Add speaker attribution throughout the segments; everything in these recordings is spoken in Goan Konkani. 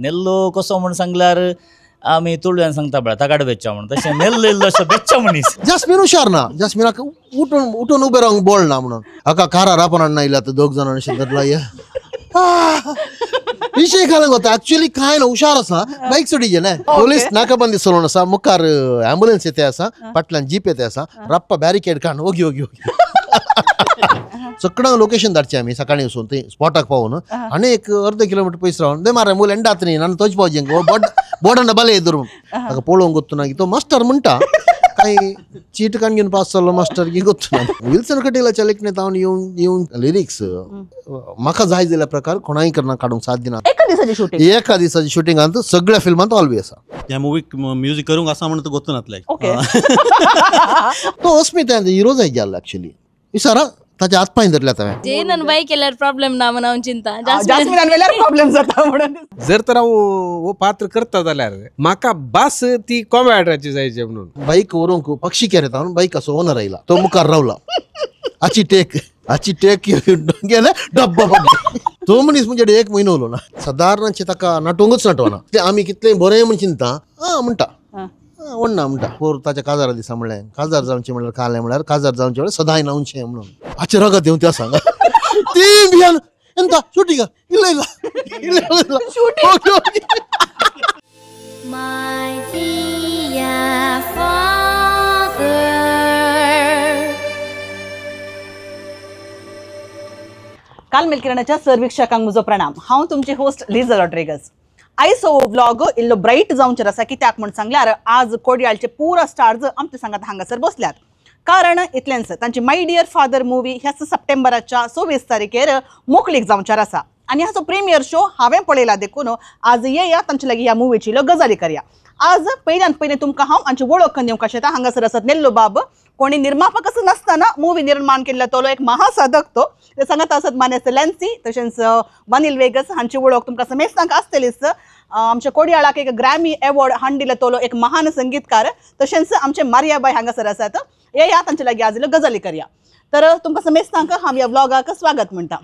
Speaker 1: नेल्लो कसो म्हूण सांगल्यार आमी तुळव्यान सांगता पळय ताकाड बेच्चा म्हणून, तशें नेल्लो इल्लो असो बेच्चा मनीस.
Speaker 2: जास्मीन हुशार ना, जास्मिनाक उठून उठून उबें रावंक बोळ ना म्हणून हाका कारार आपण हाडना येयला दोग जाणां अशें धरला. विशय घालूंक वता एक्चुअली कांय ना, हुशार आसा, बायक सोडीचे न्हय. पोलीस नाकाबंदी चलोवन आसा, मुखार एम्बुलन्स येते आसा, फाटल्यान जीप येते आसा, रप्पा बॅरिकेड काडून ओगी ओगी ओगी सगळ्यांक लोकेशन धाडचें आमी सकाळीं वचून थंय स्पॉटाक पावून आनी एक अर्द किलोमिटर पयस रावन दे मारे मूल एंडात न्ही आनी तोच पावचें बोर्डान बाले धरून ताका पळोवंक गोत्तू ना की तो मास्टर म्हणटा कांय चीट काण घेवन पास जाल्लो मास्टर की गोत्तू ना. विल्सन कटेलाच्या लेखणेंत हांव येवन येवन लिरिक्स म्हाका जाय जाल्ल्या प्रकार कोणाय करना काडूंक साथ दिना.
Speaker 3: एका दिसाची शुटींग,
Speaker 2: एका दिसाची शुटिंगांत सगळ्या फिल्मांत ऑलवी आसा.
Speaker 4: ह्या मुवीक म्युजीक करूंक आसा म्हणून गोत्तू नातलें.
Speaker 2: तो अस्मिता हिरो जाय गेल्लो एक्चुअली विचारा ताच्या हात पांय धरल्या हांवें.
Speaker 5: जेनन बाय केल्यार प्रॉब्लेम ना म्हणून हांव चिंता,
Speaker 3: जास्मिनान वेल्यार प्रॉब्लेम जाता म्हणून.
Speaker 6: जर तर हांव हो पात्र करता जाल्यार म्हाका बास ती कॉमेडाची जायची म्हणून.
Speaker 2: बाईक व्हरूंक पक्षी केर येता म्हणून बाईक असो ओनर आयला, तो मुखार रावला, हाची टेक हाची टेक गेले डब्बा पडलो. तो मनीस म्हणजे एक म्हयनो उलो ना सादारणशें ताका नाटोवंकूच नाटवना. ते आमी कितलें बरें म्हूण चिंता आं म्हणटा वण्णा म्हणटा. पोर ताच्या काजारा दिसा म्हणलें काजार जावचें म्हणल्यार कालें म्हणल्यार काजार जावचें म्हणल्यार सदांय न्हावचें म्हणून हाचें रगत येवन त्या सांगा ती भियान एंता शुटिंगा इल्लें इल्लें इल्लें इल्लें.
Speaker 3: काल मेलकिरणाच्या सर्विक्षकांक म्हजो प्रणाम. हांव तुमची होस्ट लिझा रॉड्रिगस. आयज हो व्लॉग इल्लो ब्रायट जावचेर आसा, कित्याक म्हूण सांगल्यार आज कोडयाळचे पुरा स्टार्स आमचे सांगात हांगासर बसल्यात. कारण इतलेंच तांची माय डियर फादर मुवी ह्याच सप्टेंबराच्या 26 तारखेर मोकळीक जावचेर आसा आनी हाचो प्रिमियर शो हांवें पळयला, देखून आज येया तांचे लागीं ह्या मुवीची इल्लो गजाली करया. आज पयल्यान पयलें तुमकां हांव आमची वळख दिवंक शकता. हांगासर आसात नेल्लो बाब, कोणी निर्मापक असो नासतना मुवी निर्माण केल्लो तो एक महासाधक. तो ते सांगत आसत मानेस्त लॅन्सी तशेंच वनील वेगस हांची वळख तुमकां समेस्तांक आसतलीच. आमच्या कोडयाळाक एक ग्रॅमी एवॉर्ड हाडून दिलो तो एक महान संगीतकार, तशेंच आमचे मारियाबाय हांगासर आसात. येया तांचे लागीं आज गजाली करया. तर तुमकां समेस्तांक हांव ह्या व्लॉगाक स्वागत म्हणटा.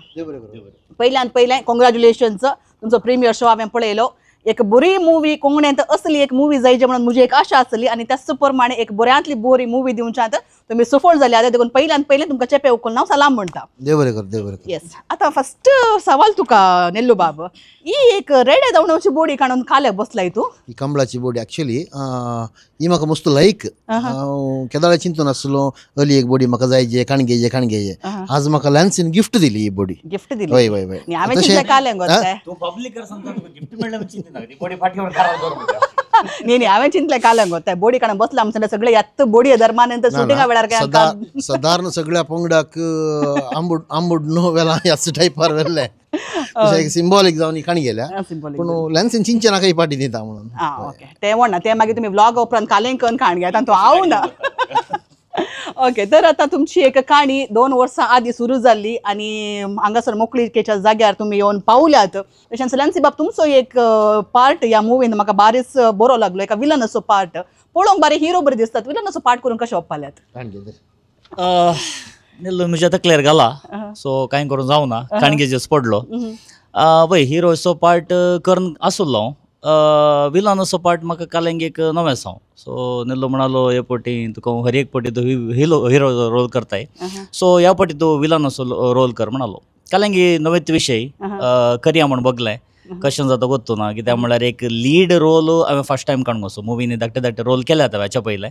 Speaker 3: पयल्यान पयलें कॉंग्रॅच्युलेशन्स, तुमचो प्रिमियर शो हांवें पळयलो. एक बरी मुवी कोंकणींत असली एक मुवी जायची म्हणून म्हजी एक आशा आसली आनी त्याच प्रमाणे एक बऱ्यांतली बरी मुवी दिवच्यांत तुमी सफळ जाल्या, देखून पयल्यान पयलें तुमकां चेपे उखलून हांव सलाम म्हणटा.
Speaker 2: देव बरें कर, देव बरें कर.
Speaker 3: येस, आतां फस्ट सवाल तुका नेल्लू बाब, ही एक रेडे धांवणाची बोडी काडून खाल्या बसलाय तूं?
Speaker 2: ही कमळाची बोडी एक्चुअली ही म्हाका मस्त लायक. हांव केदाळे चिंतून आसलो अली एक बोडी म्हाका जायचे काणगेचे काणगेचे. आज म्हाका लॅन्सीन गिफ्ट दिली ही बोडी.
Speaker 3: गिफ्ट दिली?
Speaker 2: हय हय हय.
Speaker 3: हांवें चिंतलें कालें गो
Speaker 1: तूं पब्लिक सांगता तुका गिफ्ट मेळ्ळें म्हूण चिंतना ती बोडी फाटीवर कारार दवर.
Speaker 3: न्ही न्ही, हांवें चिंतलें कालें गो बोडी काडून बसला आमचे सगळे यात्त बोडी धर्मान शुटिंगा वेळार
Speaker 2: काय सादारण सगळ्या पंगडाक आंबूड आंबूड न्हू वेला ह्याच टायपार वेल्लें एक सिंबॉलीक जावन काणी गेल्या, पूण लॅन्सीन चिंचे नाका ही पाटी दिता म्हणून.
Speaker 3: आं ओके, तें म्हणना तें मागीर तुमी व्लॉग उपरांत कालें करून काण घेता तो हांव ना. ओके, तर आतां तुमची एक काणी 2 वर्सां आदीं सुरू जाल्ली आनी हांगासर मोकळीकेच्या जाग्यार तुमी येवन पावल्यात. तशेंच लॅन्सी बाब तुमचो एक पार्ट ह्या मुवीन म्हाका बारीच बरो लागलो, एका विलनाचो पार्ट पळोवंक बारी हिरो बरे दिसतात, विलनाचो पार्ट करून कशें वचपाल्यात?
Speaker 1: नेल्लो म्हज्या तकलेर घाला सो कांय करून जावना, काणगेचेच पडलो. पळय हिरोचो पार्ट करून आसलो हांव, विलनाचो पार्ट म्हाका कालेंग एक नवें आसा. सो नेल्लो म्हणालो हे पटी तुका हर एक पटी तूं हिरो हिरो रोल करताय, सो ह्या पटी तूं विलनाचो रोल कर म्हणालो. कालेंगी नवेच विशय करया म्हण बगलें, कशें जाता गोत्तू ना, कित्याक म्हणल्यार एक लीड रोल हांवें फर्स्ट टायम काडूंक वचो. मुवींनी धाकटे धाकटे रोल केल्यात हांवें हाच्या पयलें,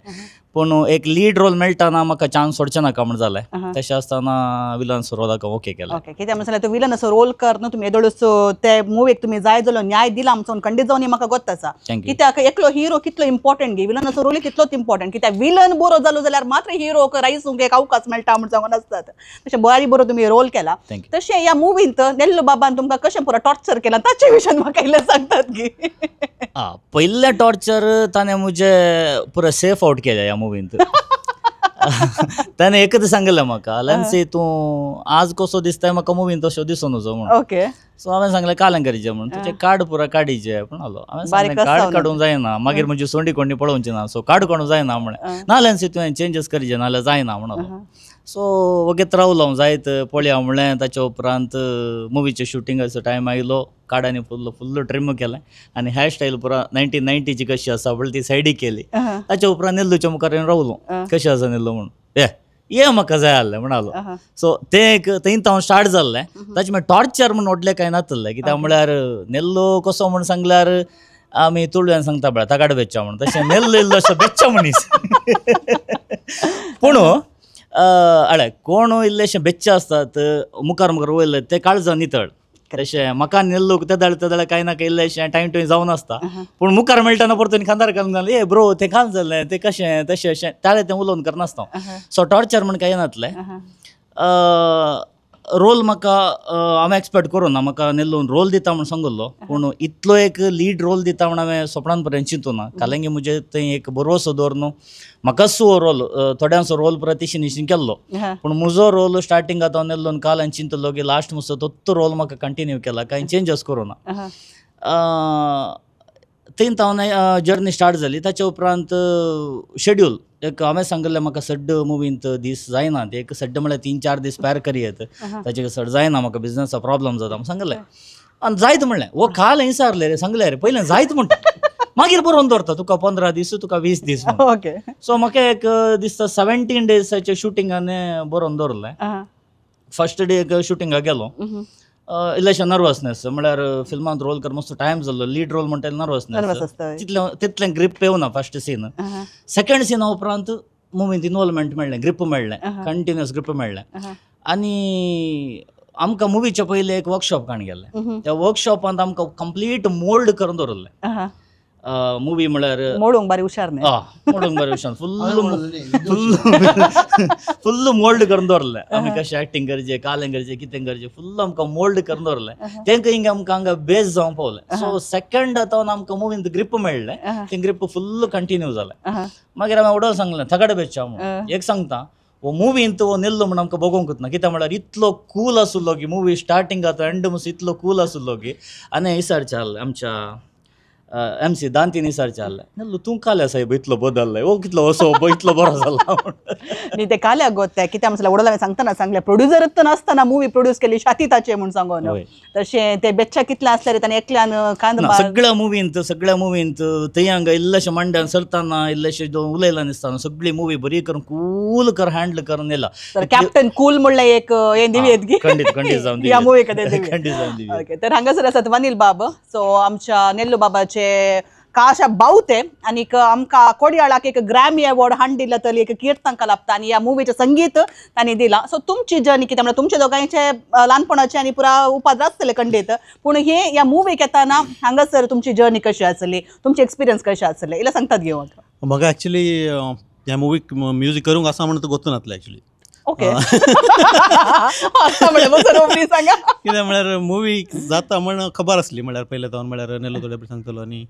Speaker 1: पूण एक लीड रोल मेळटा म्हाका चान्स सोडचें नाका म्हण जालें. तशें आसतना विलन्स रोलाक ओके केलें.
Speaker 3: ओके, कित्याक म्हणल्यार तूं विलनाचो रोल कर न्हू, तुमी येदोळूच ते मुवीक तुमी जाय जालो न्याय दिला आमचो खंडीत जावन म्हाका गोत्त आसा. कित्याक एकलो हिरो कितलो इम्पॉर्टंट गे, विलनाचो रोल तितलोच इम्पॉर्टंट, कित्याक विलन बरो जालो जाल्यार मात्र हिरोक रायसूंक एक अवकाश मेळटा म्हण सांगून आसतात. तशें बरी बरो तुमी रोल केला. तशें ह्या मुवींत नेल्लो बाबान तुमकां कशें पुरो टॉर्चर केला ताचे विशयान म्हाका इल्लें सांगतात की?
Speaker 1: पयलें टॉर्चर ताणें म्हजें पुरो सेफ आवट केलें ह्या मुवींत. ताणें एकच सांगलें म्हाका, लॅन्सी तूं आज कसो दिसताय म्हाका मुवींत तशें दिसून वचो म्हणून.
Speaker 3: ओके.
Speaker 1: सो हांवें सांगलें कालें करीचें म्हणून तुजें कार्ड पुरा काडीचें म्हणालो. हांवें सांगलें कार्ड काडूंक जायना, मागीर म्हजी सोंडी कोणी पळोवची ना, सो कार्ड काडूंक जायना म्हणलें. नाल्यार तुवें चेंजीस करीचे नाल्यार जायना म्हणालो. सो वगेत रावलो हांव जायत पळया म्हणलें. ताच्या उपरांत मुवीचें शुटिंगाचो टायम आयलो, कार्डांनी फुल्ल फुल्ल ट्रिम केलें आनी हेअर स्टायल पुरा 1990ची कशी आसा पळय ती सायडीक केली. ताच्या उपरांत नेल्लूच्या मुखार येवन रावलो, कशें आसा नेल्लू म्हणून, ये ये म्हाका जाय आसलें म्हणालो. सो तें एक थंय हांव स्टार्ट जाल्लें. ताचें मागीर टॉर्चर म्हूण व्हडलें कांय नातलें, कित्याक म्हळ्यार नेल्लो कसो म्हूण सांगल्यार आमी तुळव्यान सांगता पळय ताकाड बेच्चा म्हूण, तशें नेल्लो इल्लो असो बेच्चा मनीस. पूण हळ्या कोण इल्लेशे बेच्चे आसतात मुखार मुखार वयले ते काळजान नितळ, तशें म्हाका नेल्लूक तेदाळ तेदाळ कांय ना कांय इल्लेशें टायम टू जावन आसता. पूण मुखार मेळटना परतून खांदार घालून घालून ए ब्रो तें खाल जालें तें कशें तशें अशें ताळें तें उलोवन करनासता. सो टॉर्चर म्हण कांय नातलें. रोल म्हाका हांवें एक्सपेक्ट करूं ना, म्हाका नेल्लून रोल दिता म्हूण सांगिल्लो, पूण इतलो एक लीड रोल दिता म्हूण हांवें सोपणान पर्यंत चिंतूं ना. कालंगी म्हजे थंय एक बरोसो दवर न्हू म्हाकाच हो रोल थोड्यांचो रोल पुरा तिशीन तिशीन केल्लो, पूण म्हजो रोल स्टार्टिंग आतां नेल्लोन काल हांवें चिंतलो की लास्ट मुसो तोच रोल म्हाका कंटिन्यू केला, कांय चेंजस करूं ना. थंय हांव जर्नी स्टार्ट जाली. ताच्या उपरांत शेड्यूल एक हांवें सांगिल्लें म्हाका सड्ड मुवींत दीस जायना, ते एक सड्ड म्हळ्यार 3-4 दीस पॅर करयेत, ताचे सड जायना म्हाका बिजनसा प्रॉब्लम जाता म्हूण सांगिल्लें. आनी जायत म्हणलें वो काल हें सारलें रे सांगलें रे पयलें जायत म्हणटा मागीर बरोवन दवरता तुका 15 दीस तुका 20 दीस.
Speaker 3: ओके.
Speaker 1: सो म्हाका एक दिसता 17 डेजाचें शुटिंगान बरोवन दवरलें. फर्स्ट डे एक शुटिंगाक गेलो, इल्लेशें नर्वसनेस म्हळ्यार फिल्मांत रोल कर मस्तो टायम जाल्लो, लीड रोल म्हणटा नर्वसनेस तितलें तितलें ग्रीप येवना फर्स्ट सीन. सेकंड सिना उपरांत मुवींत इनवॉल्वमेंट मेळ्ळें, ग्रीप मेळ्ळें, कंटिन्युअस ग्रीप मेळ्ळें. आनी आमकां मुवीच्या पयलीं एक वर्कशॉप काण गेल्लें, त्या वर्कशॉपांत आमकां कंप्लीट मोल्ड करून दवरलें. मुवी म्हळ्यार
Speaker 3: मोडूंक बारी हुशार न्ही,
Speaker 1: मोडूंक बारी हुशार, फुल्ल फुल्ल फुल्ल मोल्ड करून दवरलें. आमी कशें एक्टिंग करचें, कालें करचें, कितें करचें, फुल्ल आमकां मोल्ड करून दवरलें. तेंकां हिंगा आमकां हांगा बेज जावंक पावलें. सो सेकंड आतां आमकां मुवींत ग्रीप मेळ्ळें, तें ग्रीप फुल्ल कंटिन्यू जालें. मागीर हांवें उडोवन सांगलें थगाड बेच्चा म्हणून. एक सांगता हो मुवींत हो नेल्लो म्हण आमकां बगोवंकूच ना, कित्याक म्हळ्यार इतलो कूल आशिल्लो की मुवी स्टार्टिंग आतां एंड मुस इतलो कूल आशिल्लो की. आनी विचारचें आहलें आमच्या एम सी दांतीन विचारचें आहलें, नेल्लू तूं काल्या साहेब इतलो बदल्लाय, हो कितलो असो इतलो बरो जाला.
Speaker 3: न्ही ते काल्या गोत ते कित्याक म्हणल्यार वडोल हांवें सांगतना सांगलें प्रोड्युसरच नासतना मुवी प्रोड्यूस केली शाती ताचे म्हूण सांगोन, तशें ते बेच्चा कितले आसले रे ताणें एकल्यान कांद
Speaker 1: सगळ्या मुवींत सगळ्या मुवींत थंय हांगा इल्लेशें मांड्यान सरतना इल्लेशें उलयला दिसतना सगळी मुवी बरी करून कूल कर हँडल करून येला.
Speaker 3: कॅप्टन कूल म्हणलें एक हें दिवयेत की
Speaker 1: खंडीत खंडीत जावन
Speaker 3: ह्या मुवी कडेन
Speaker 1: खंडीत जावन दिवयेत.
Speaker 3: ओके, तर हांगासर आसात वनील बाब. सो आमच्या नेल्लू बाबाचे काशा बावते आनीक आमकां कोडयाळाक एक ग्रॅमी अवॉर्ड हाडून दिला तरी एक कीर्तन लाभता आनी ह्या मुवीचें संगीत तांणी दिलां. सो तुमची जर्नी कितें म्हळ्यार तुमच्या दोगांयचे ल्हानपणाचे आनी पुरा उपाद्र आसतले खंडीत, पूण हे ह्या मुवीक येताना हांगासर तुमची जर्नी कशी आसली, तुमची एक्सपिरियन्स कशें आसले इल्लें सांगतात घेवंक.
Speaker 4: म्हाका एक्चुली ह्या मुवीक म्युजीक करूंक आसा म्हणून गोत्तू नातलें एक्चुली.
Speaker 3: ओके, सांगा
Speaker 4: कितें म्हळ्यार मुवी जाता म्हण खबर आसली म्हळ्यार पयलें जावन म्हळ्यार नेल्लो थोडे सांगतलो. आनी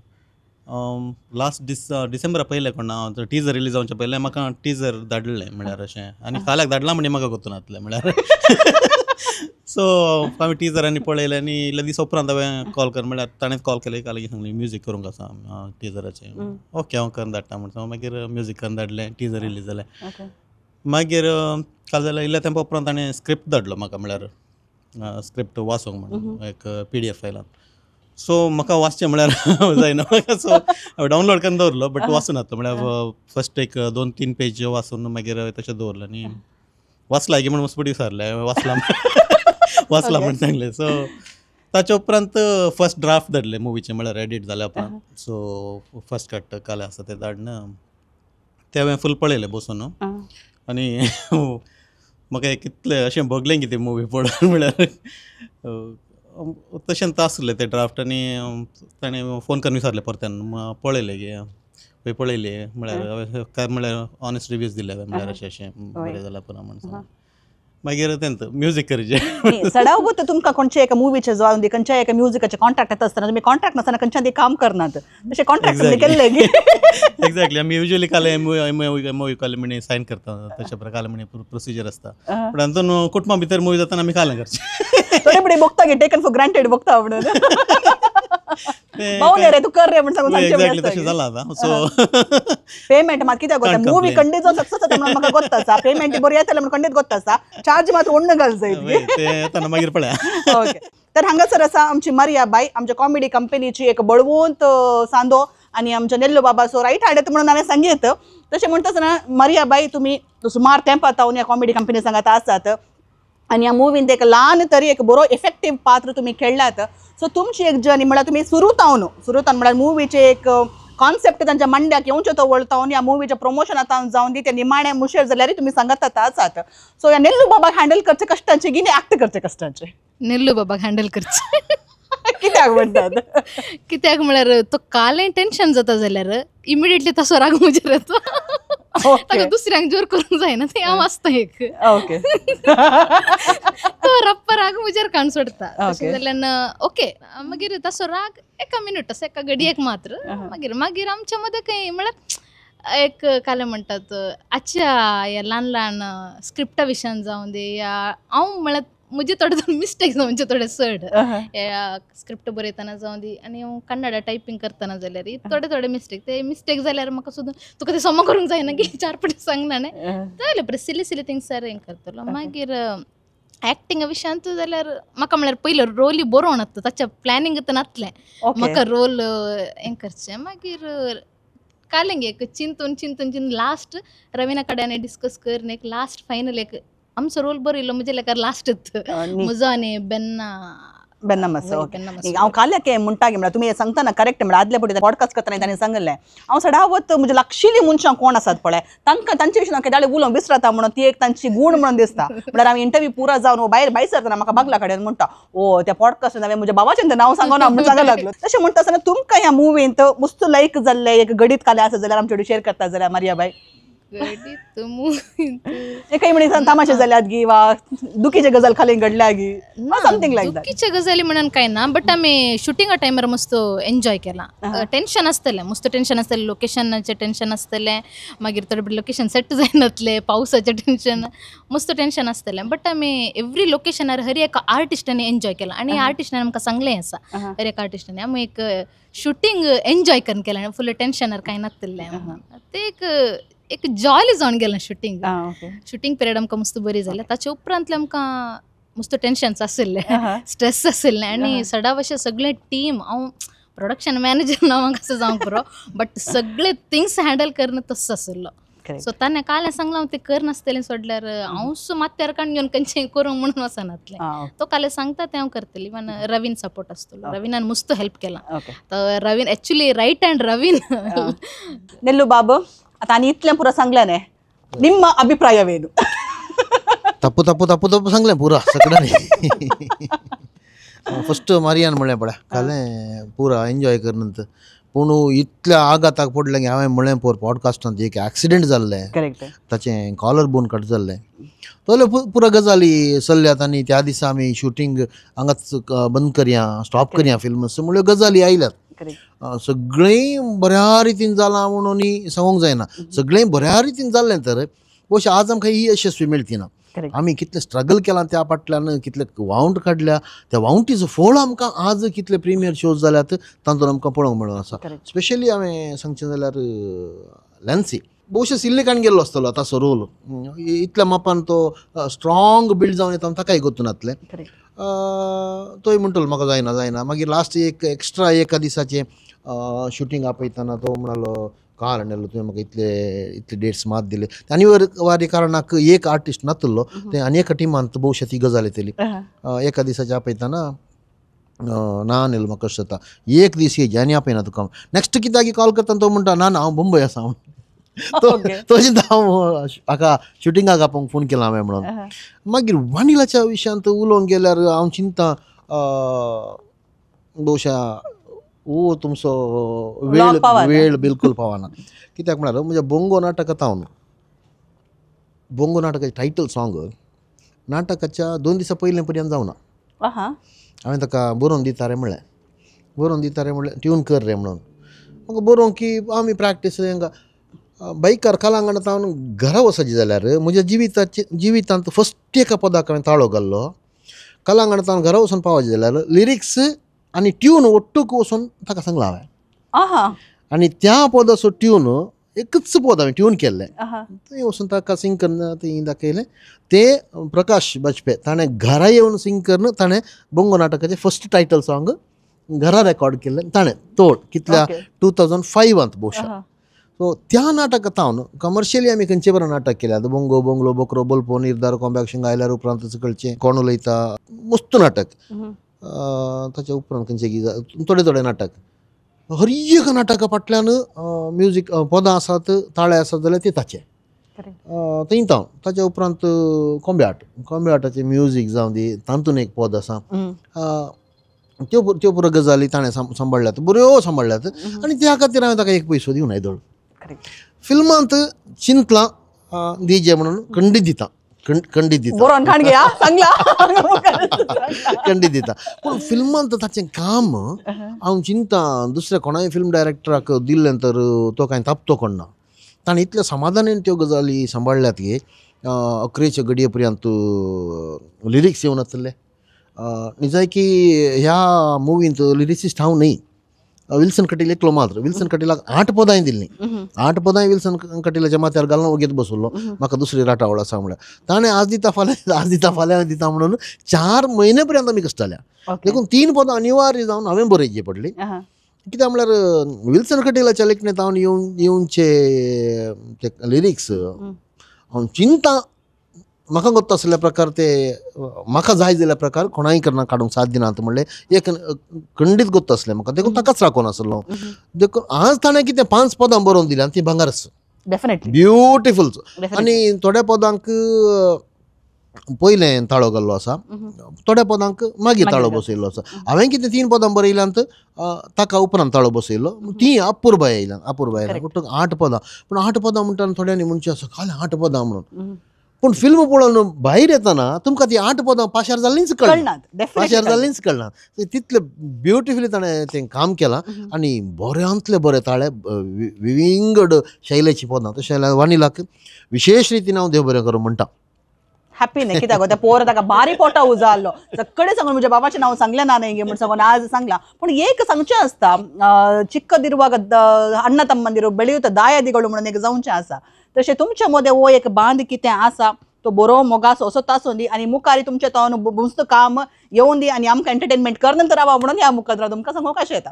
Speaker 4: लास्ट डिसेंबरा पयलें कोण हांव टिजर रिलीज जावचे पयलें म्हाका टिजर धाडलें म्हळ्यार अशें, आनी फाल्याक धाडलां म्हणजे म्हाका गोत्तू नातलें म्हळ्यार. सो आमी टिजर आनी पळयलें आनी इल्ले दीस उपरांत हांवें कॉल कर म्हळ्यार ताणेंच कॉल केलें काल सांगलें म्युजीक करूंक आसा टिजराचें. ओके हांव करून धाडटा म्हण मागीर म्युजीक करून धाडलें, टिजर रिलीज जालें. मागीर काल जाल्यार इल्ल्या तेंपा उपरांत ताणें स्क्रिप्ट धाडलो म्हाका म्हळ्यार स्क्रिप्ट वाचूंक म्हणून एक PDF फायलान. सो म्हाका वाचचें म्हळ्यार जायना म्हाका, सो हांवें डावनलोड करून दवरलो बट वाचून नातलो म्हळ्यार फर्स्ट एक 2-3 पेज वाचून मागीर तशें दवरलें आनी वाचला की म्हण मस्त विसरलें वाचला वाचला म्हण सांगलें. सो ताच्या उपरांत फर्स्ट ड्राफ्ट धाडलें मुवीचें म्हळ्यार एडिट जाल्या उपरांत. सो फर्स्ट कट काल आसा तें धाडन तें हांवें फूल पळयलें बसून आनी म्हाका कितलें अशें भोगलें की ती मुवी पळोवन म्हळ्यार तशें आसलें तें ड्राफ्ट. आनी ताणें फोन करून विचारलें परत्यान पळयलें गे पळय पळयलें म्हळ्यार काय म्हळ्यार ऑनेस्ट रिव्यूज दिले हांवें म्हळ्यार अशें अशें बरें जालां पुरो म्हण सांग. मागीर तें म्युजीक करचें
Speaker 3: सडाव तर तुमकां खंयच्या एका मुवीचें जावन दी खंयच्या एका म्युजिकाचें कॉन्ट्रॅक्ट येता आसतना तुमी कॉन्ट्रॅक्ट नासतना खंयच्यान ती काम करनात, तशें कॉन्ट्रॅक्ट तुमी केल्लें की?
Speaker 4: एक्झॅक्टली, आमी युजली काल एमओयू काल म्हणी सायन करता, तशें प्रकार म्हणी प्रोसिजर आसता, पूण हातून कुटुंबा भितर मुवी जाताना आमी काल करचें.
Speaker 3: थोडे फुडें बोगता गे टेकन फॉर ग्रांटेड बोगता म्हणून बावले रे तूं कर रे म्हण सांगून
Speaker 4: एक्झॅक्टली तशें जालां आतां. सो
Speaker 3: पेमेंट मात कित्याक गोता मूवी खंडीत जावन सक्सेस जाता म्हणून म्हाका गोत्त आसा, पेमेंट बरी येतलें म्हणून खंडीत गोत्त आसा, चार्ज मात ओण्ण घाल जाय
Speaker 4: ते येताना मागीर पळया.
Speaker 3: ओके तर हांगासर आसा आमची मारिया बाय, आमच्या कॉमेडी कंपनीची एक बळवंत सांदो आनी आमच्या नेल्लो बाबा सो रायट हाडत म्हणून हांवें सांगीत. तशें म्हणटा आसतना मारिया बाय तुमी सुमार तेंपा तावन ह्या कॉमेडी कंपनी सांगात आसात आनी ह्या मुवीन एक ल्हान तरी एक बरो इफेक्टीव पात्र तुमी खेळ्ळात. सो तुमची एक जर्नी म्हळ्यार तुमी सुरू तावन म्हळ्यार मुवीचे एक कॉन्सेप्ट तांच्या मांड्याक येवचो तो वळतावन ह्या मुवीच्या प्रमोशनांत जावन दी ते निमाणे मुशेर जाल्यार तुमी सांगत आसात. सो ह्या नेल्लू बाबाक हँडल करचे कश्टांचे की एक्ट करचे कश्टांचे?
Speaker 5: नेल्लू बाबाक हँडल करचे
Speaker 3: कित्याक म्हणटात?
Speaker 5: कित्याक म्हळ्यार तो कालें टेन्शन जाता जाल्यार इमिडिएटली तसो राग म्हजेर येता, ताका दुसऱ्यांक जोर करूंक जायना, तें हांव आसता एक
Speaker 3: ओके
Speaker 5: तो रप्पा राग म्हजेर काण सोडटा. तशें जाल्यान ओके मागीर तसो राग एका मिनट असो एका घडयेक मात्र मागीर मागीर आमच्या मदें खंय म्हळ्यार एक कालें म्हणटात आच्या ह्या ल्हान ल्हान स्क्रिप्टा विशयान जावं दी या हांव म्हळ्यार म्हजे थोडे मिस्टेक जावचे थोडे चड स्क्रिप्ट बरयतना जावं दी आनी हांव कन्नडा टायपींग करतना जाल्यार थोडे थोडे मिस्टेक, ते मिस्टेक जाल्यार म्हाका सुद्दां तुका ते सोमा करूंक जायना की चार पटी सांगना न्ही जालें बरें सिली सिली थिंग्सार हें करतलो. मागीर एक्टिंगा विशयांत जाल्यार म्हाका म्हळ्यार पयलो रोल बरोवन आसता ताच्या प्लॅनिंग तर नासलें म्हाका रोल हें करचें. मागीर कालें एक चिंतून चिंतून चिंतून लास्ट रवीना कडेन डिस्कस करून एक लास्ट फायनल एक आमचो रोल बरयलो म्हजे लेखार लास्ट म्हजो आनी बेन्ना
Speaker 3: बेन्ना मस. हांव काल्याक म्हणटा की म्हळ्यार तुमी सांगतना करेक्ट म्हळ्यार आदले पटी पॉडकास्ट करतना तांणी सांगिल्लें हांव सदांच म्हजे लागशिल्लीं मनशां कोण आसात पळय तांकां तांचे विशीं हांव केदाळे उलोवंक विसरता म्हणून ती एक तांची गूण म्हणून दिसता. म्हळ्यार हांव इंटरव्यू पुरा जावन भायर भायर सरतना म्हाका बागला कडेन म्हणटा ओ त्या पॉडकास्ट हांवें म्हज्या बाबाचें नांव सांगना म्हणून सांगूंक लागलो. तशें म्हणटा आसतना तुमकां ह्या मुवींत मस्त लायक जाल्लें एक गडीत कालें आसा जाल्यार आमचे शेअर करता जाल्यार मारिया बाय? काही म्हणी तमाशे जाल्यात गी वा दुखीचे गजाल खाली घडल्या गी समथिंग लायक that?
Speaker 5: दुखीचे गजाली म्हणून काय ना, बट आमी शुटिंगा टायमार मस्त एन्जॉय केला. टेन्शन आसतलें, मस्त टेन्शन आसतलें, लोकेशनाचें टेन्शन आसतलें, मागीर थोडे लोकेशन सेट जायनातलें, पावसाचें टेन्शन, मस्त टेन्शन आसतलें. बट आमी एवरी लोकेशनार हर एका आर्टिस्टांनी एन्जॉय केला आनी आर्टिस्टान आमकां सांगलें आसा हर एका आर्टिस्टांनी आमी एक शुटींग एन्जॉय करून केलें, फुल टेन्शनार कांय नासतलें, ते एक एक जॉली जावन गेलें शुटींग. शुटींग पिरियड आमकां मस्त बरी जालें. ताचे उपरांतलें आमकां मस्त टेन्शन्स आशिल्लें, स्ट्रेस आशिल्लें आनी सदां अशें सगळें टीम हांव प्रोडक्शन मॅनेजर ना म्हाका असो जावंक पुरो बट सगळे थिंग्स हँडल करून तसो आशिल्लो. सो ताणें काल सांगलां हांव तें करनासतलें सोडल्यार हांव सो माथ्यार काडून घेवन खंयचें करूंक म्हणून वचनातलें. तो काल सांगता तें हांव करतलें. इवन रवीन सपोर्ट आसतलो, रवीनान मस्त हेल्प केला. तर Ravin actually right hand Ravin.
Speaker 3: Nellu Babu आता आनी इतलें पुरा सांगलें न्ही, निम्म अभिप्रायवेನು?
Speaker 2: तप्पू तप्पू तप्पू तप्पू सांगलें पुरा सगळ्यांनी. फस्ट मारियान म्हणलें पळय कालें पुरा एन्जॉय करनंत, पूण इतल्या आघाताक पडलें की हांवें म्हणलें पोर पॉडकास्टांत एक एक्सिडेंट जाल्लें, ताचें कॉलर बोन कट जाल्लें, तोले पुरा गजाली चल्ल्यात आनी त्या दिसा आमी शुटींग हांगाच बंद करया, स्टॉप करया फिल्म म्हळ्यो गजाली आयल्यात. सगळें बऱ्या रितीन जालां म्हणून सांगूंक जायना, सगळें बऱ्या रितीन जाल्लें तर भोवशा आज आमकां ही यशस्वी मेळटी ना. आमी कितलें स्ट्रगल केलां त्या फाटल्यान, कितले वावंट काडल्या, त्या वावंटीचो फळ आमकां आज कितले प्रिमियर शोज जाल्यात तातूंत आमकां पळोवंक मेळून आसा. स्पेशली हांवें सांगचें जाल्यार लॅन्सी भोवशा सिल्लेकान गेल्लो आसतलो ताचो रोल इतल्या मापान तो स्ट्रॉंग बिल्ड जावन येता ताकाय गोतून नातलें, तोय म्हणटलो म्हाका जायना जायना. मागीर लास्ट एक एक्स्ट्रा एका दिसाचें शुटींग आपयतना तो म्हणालो काल हाडलो तुवें म्हाका इतले इतले डेट्स मात दिले आनी वारी कारणाक एक आर्टिस्ट नातलो ते आनी एका टिमांत भोवशा ती गजाल येतली. एका दिसाचें आपयतना ना न्हेलो म्हाका कशें जाता एक दीस येजी आनी आपयना तुका नेक्स्ट कित्याक कॉल करता तो म्हणटा ना ना हांव मुंबय आसा तो तशें हांव हाका शुटिंगाक आपोवंक फोन केला हांवें म्हणून. मागीर वानिलाच्या विशयांत उलोवंक गेल्यार हांव चिंता भोवशा वो तुमचो वेळ वेळ बिलकुल पावना. कित्याक म्हळ्यार म्हज्या बोंगो नाटकांत हांव बोंगो नाटकाचें टायटल सॉंग नाटकाच्या 2 दिसां पयलीं पर्यंत जावना. हांवें ताका बरोवन दिता रे म्हणलें, बरोवन दिता रे म्हणलें, ट्यून कर रे म्हणून. म्हाका बरोवंक की आमी प्रॅक्टीस हांगा बायकार कलांगणांत हांव घरा वचपाचें जाल्यार म्हज्या जिवितांत फस्ट एका पदाक हांवें ताळो घाल्लो. कलांगणांत घरा वचून पावचे जाल्यार लिरिक्स आनी ट्यून ಒಟ್ಟುक वचून ताका सांगलां हांवें. आनी त्या पदाचो ट्यून एकच पद हांवें ट्यून केल्लें, थंय वचून ताका सिंग करून थंय दाखयलें. ते प्रकाश बाजपेय ताणें घरा येवन सिंग करून ताणें बोंगो नाटकाचें फर्स्ट टायटल सॉंग घरा रेकॉर्ड केल्लें ताणें तोड कितल्या 2005 भोवशा. सो त्या नाटकांत हांव कमर्शियली आमी खंयचे बरें नाटक केल्यात, बोंगो बोंगलो बोकरो बोलपो निर्धार कोंब्याक शिंग आयल्यार उपरांतच कळचें कोण उलयता मस्त नाटक. ताच्या उपरांत खंयचे थोडे थोडे नाटक, हर एक नाटका फाटल्यान म्युजीक पदां आसात ताळे आसात जाल्यार ते ताचे थंय हांव. ताच्या उपरांत कोंब्याट, कोंब्याटाचें म्युजीक जावं दी तातूंत एक पद आसा, त्यो त्यो पुरो गजाली ताणें सांबाळ्ळ्यात, बऱ्यो सांबाळ्ळ्यात आनी त्या खातीर हांवें ताका एक पयसो दिवना येदोळ. फिल्मांत चिंतलां दिजे म्हणून खंडीत दिता, खंडीत दिता, खंडीत दिता, पूण फिल्मांत ताचें काम हांव चिंता दुसऱ्या कोणाय फिल्म डायरेक्टराक दिल्लें तर तो कांय तापतो कोण ना. ताणें इतल्या समाधानान त्यो गजाली सांबाळ्ळ्यात की अकरेच्या घडये पर्यंत लिरिक्स येवन आसले. निजायकी ह्या मुवींत लिरिसिस्ट हांव न्हय, विल्सन कटील एकलो मात्र. विल्सन कटीलाक 8 पदांय दिल्लीं, 8 पदांय विल्सन कटीलाच्या माथ्यार घालून वगीत बसलो, म्हाका दुसरी राटावळ आसा म्हळ्यार. ताणें आज दिता फाल्यां, आज दिता फाल्यां दिता म्हणून 4 म्हयने पर्यंत आमी कश्टल्या. देखून 3 पदां अनिवार्य जावन हांवें बरयची पडली. कित्याक म्हळ्यार विल्सन कटीलाच्या लेखणेंत हांव येवचे ते लिरिक्स हांव चिंता म्हाका गोत्ता आसल्या प्रकार ते म्हाका जाय जाल्ल्या प्रकार कोणाय करना काडूंक साथ दिनात म्हणलें एक खंडीत गोत्त आसलें म्हाका, देखून ताकाच राखून आसलो. देखून आज ताणें कितें 5 पदां बरोवन दिल्यां ती भांगारच,
Speaker 3: डेफिनेटली
Speaker 2: ब्युटिफूल. आनी थोड्या पदांक पयलें ताळो घाल्लो आसा, थोड्या पदांक मागीर ताळो बसयल्लो आसा. हांवें कितें 3 पदां बरयल्यांत ताका उपरांत ताळो बसयल्लो, ती अपुरबाय आयल्यान, अपुरबाय आयल्यान ಒಟ್ಟು 8 पदां. पूण 8 पदां म्हणटा थोड्यांनी म्हणचें आसा खाली 8 पदां म्हणून, पूण फिल्म पळोवन भायर येतना तुमकां ती 8 पदां पाशार जाल्लींच कळना, पाशार जाल्लींच कळना. तितलें ब्युटिफुली ताणें तें काम केलां आनी बऱ्यांतले बरे ताळे विविंगड शैलेची पदां. तशें जाल्यार वानिलाक विशेश रितीन हांव देव बरें करूं म्हणटा.
Speaker 3: हॅपी न्ही कित्याक त्या पोर ताका बारीक पोटा उजाल्लो सगळे सांगून म्हज्या बाबाचें नांव सांगलें ना न्ही म्हण सांगून आज सांगलां. पूण एक सांगचें आसता, चिक्कदिरुವಾಗ अण्ण तम्मंदिरू बेळयुत दायादिಗಳು म्हणून एक जावचें आसा, तशें तुमच्या मदें हो एक बांद कितें आसा तो बरो मोगासो असो तासून दी आनी मुखार तुमचें तो मस्त काम येवन दी आनी आमकां एंटरटेनमेंट कर नंतर रावा म्हणून ह्या मुखार तुमकां सांगूंक कशें येता.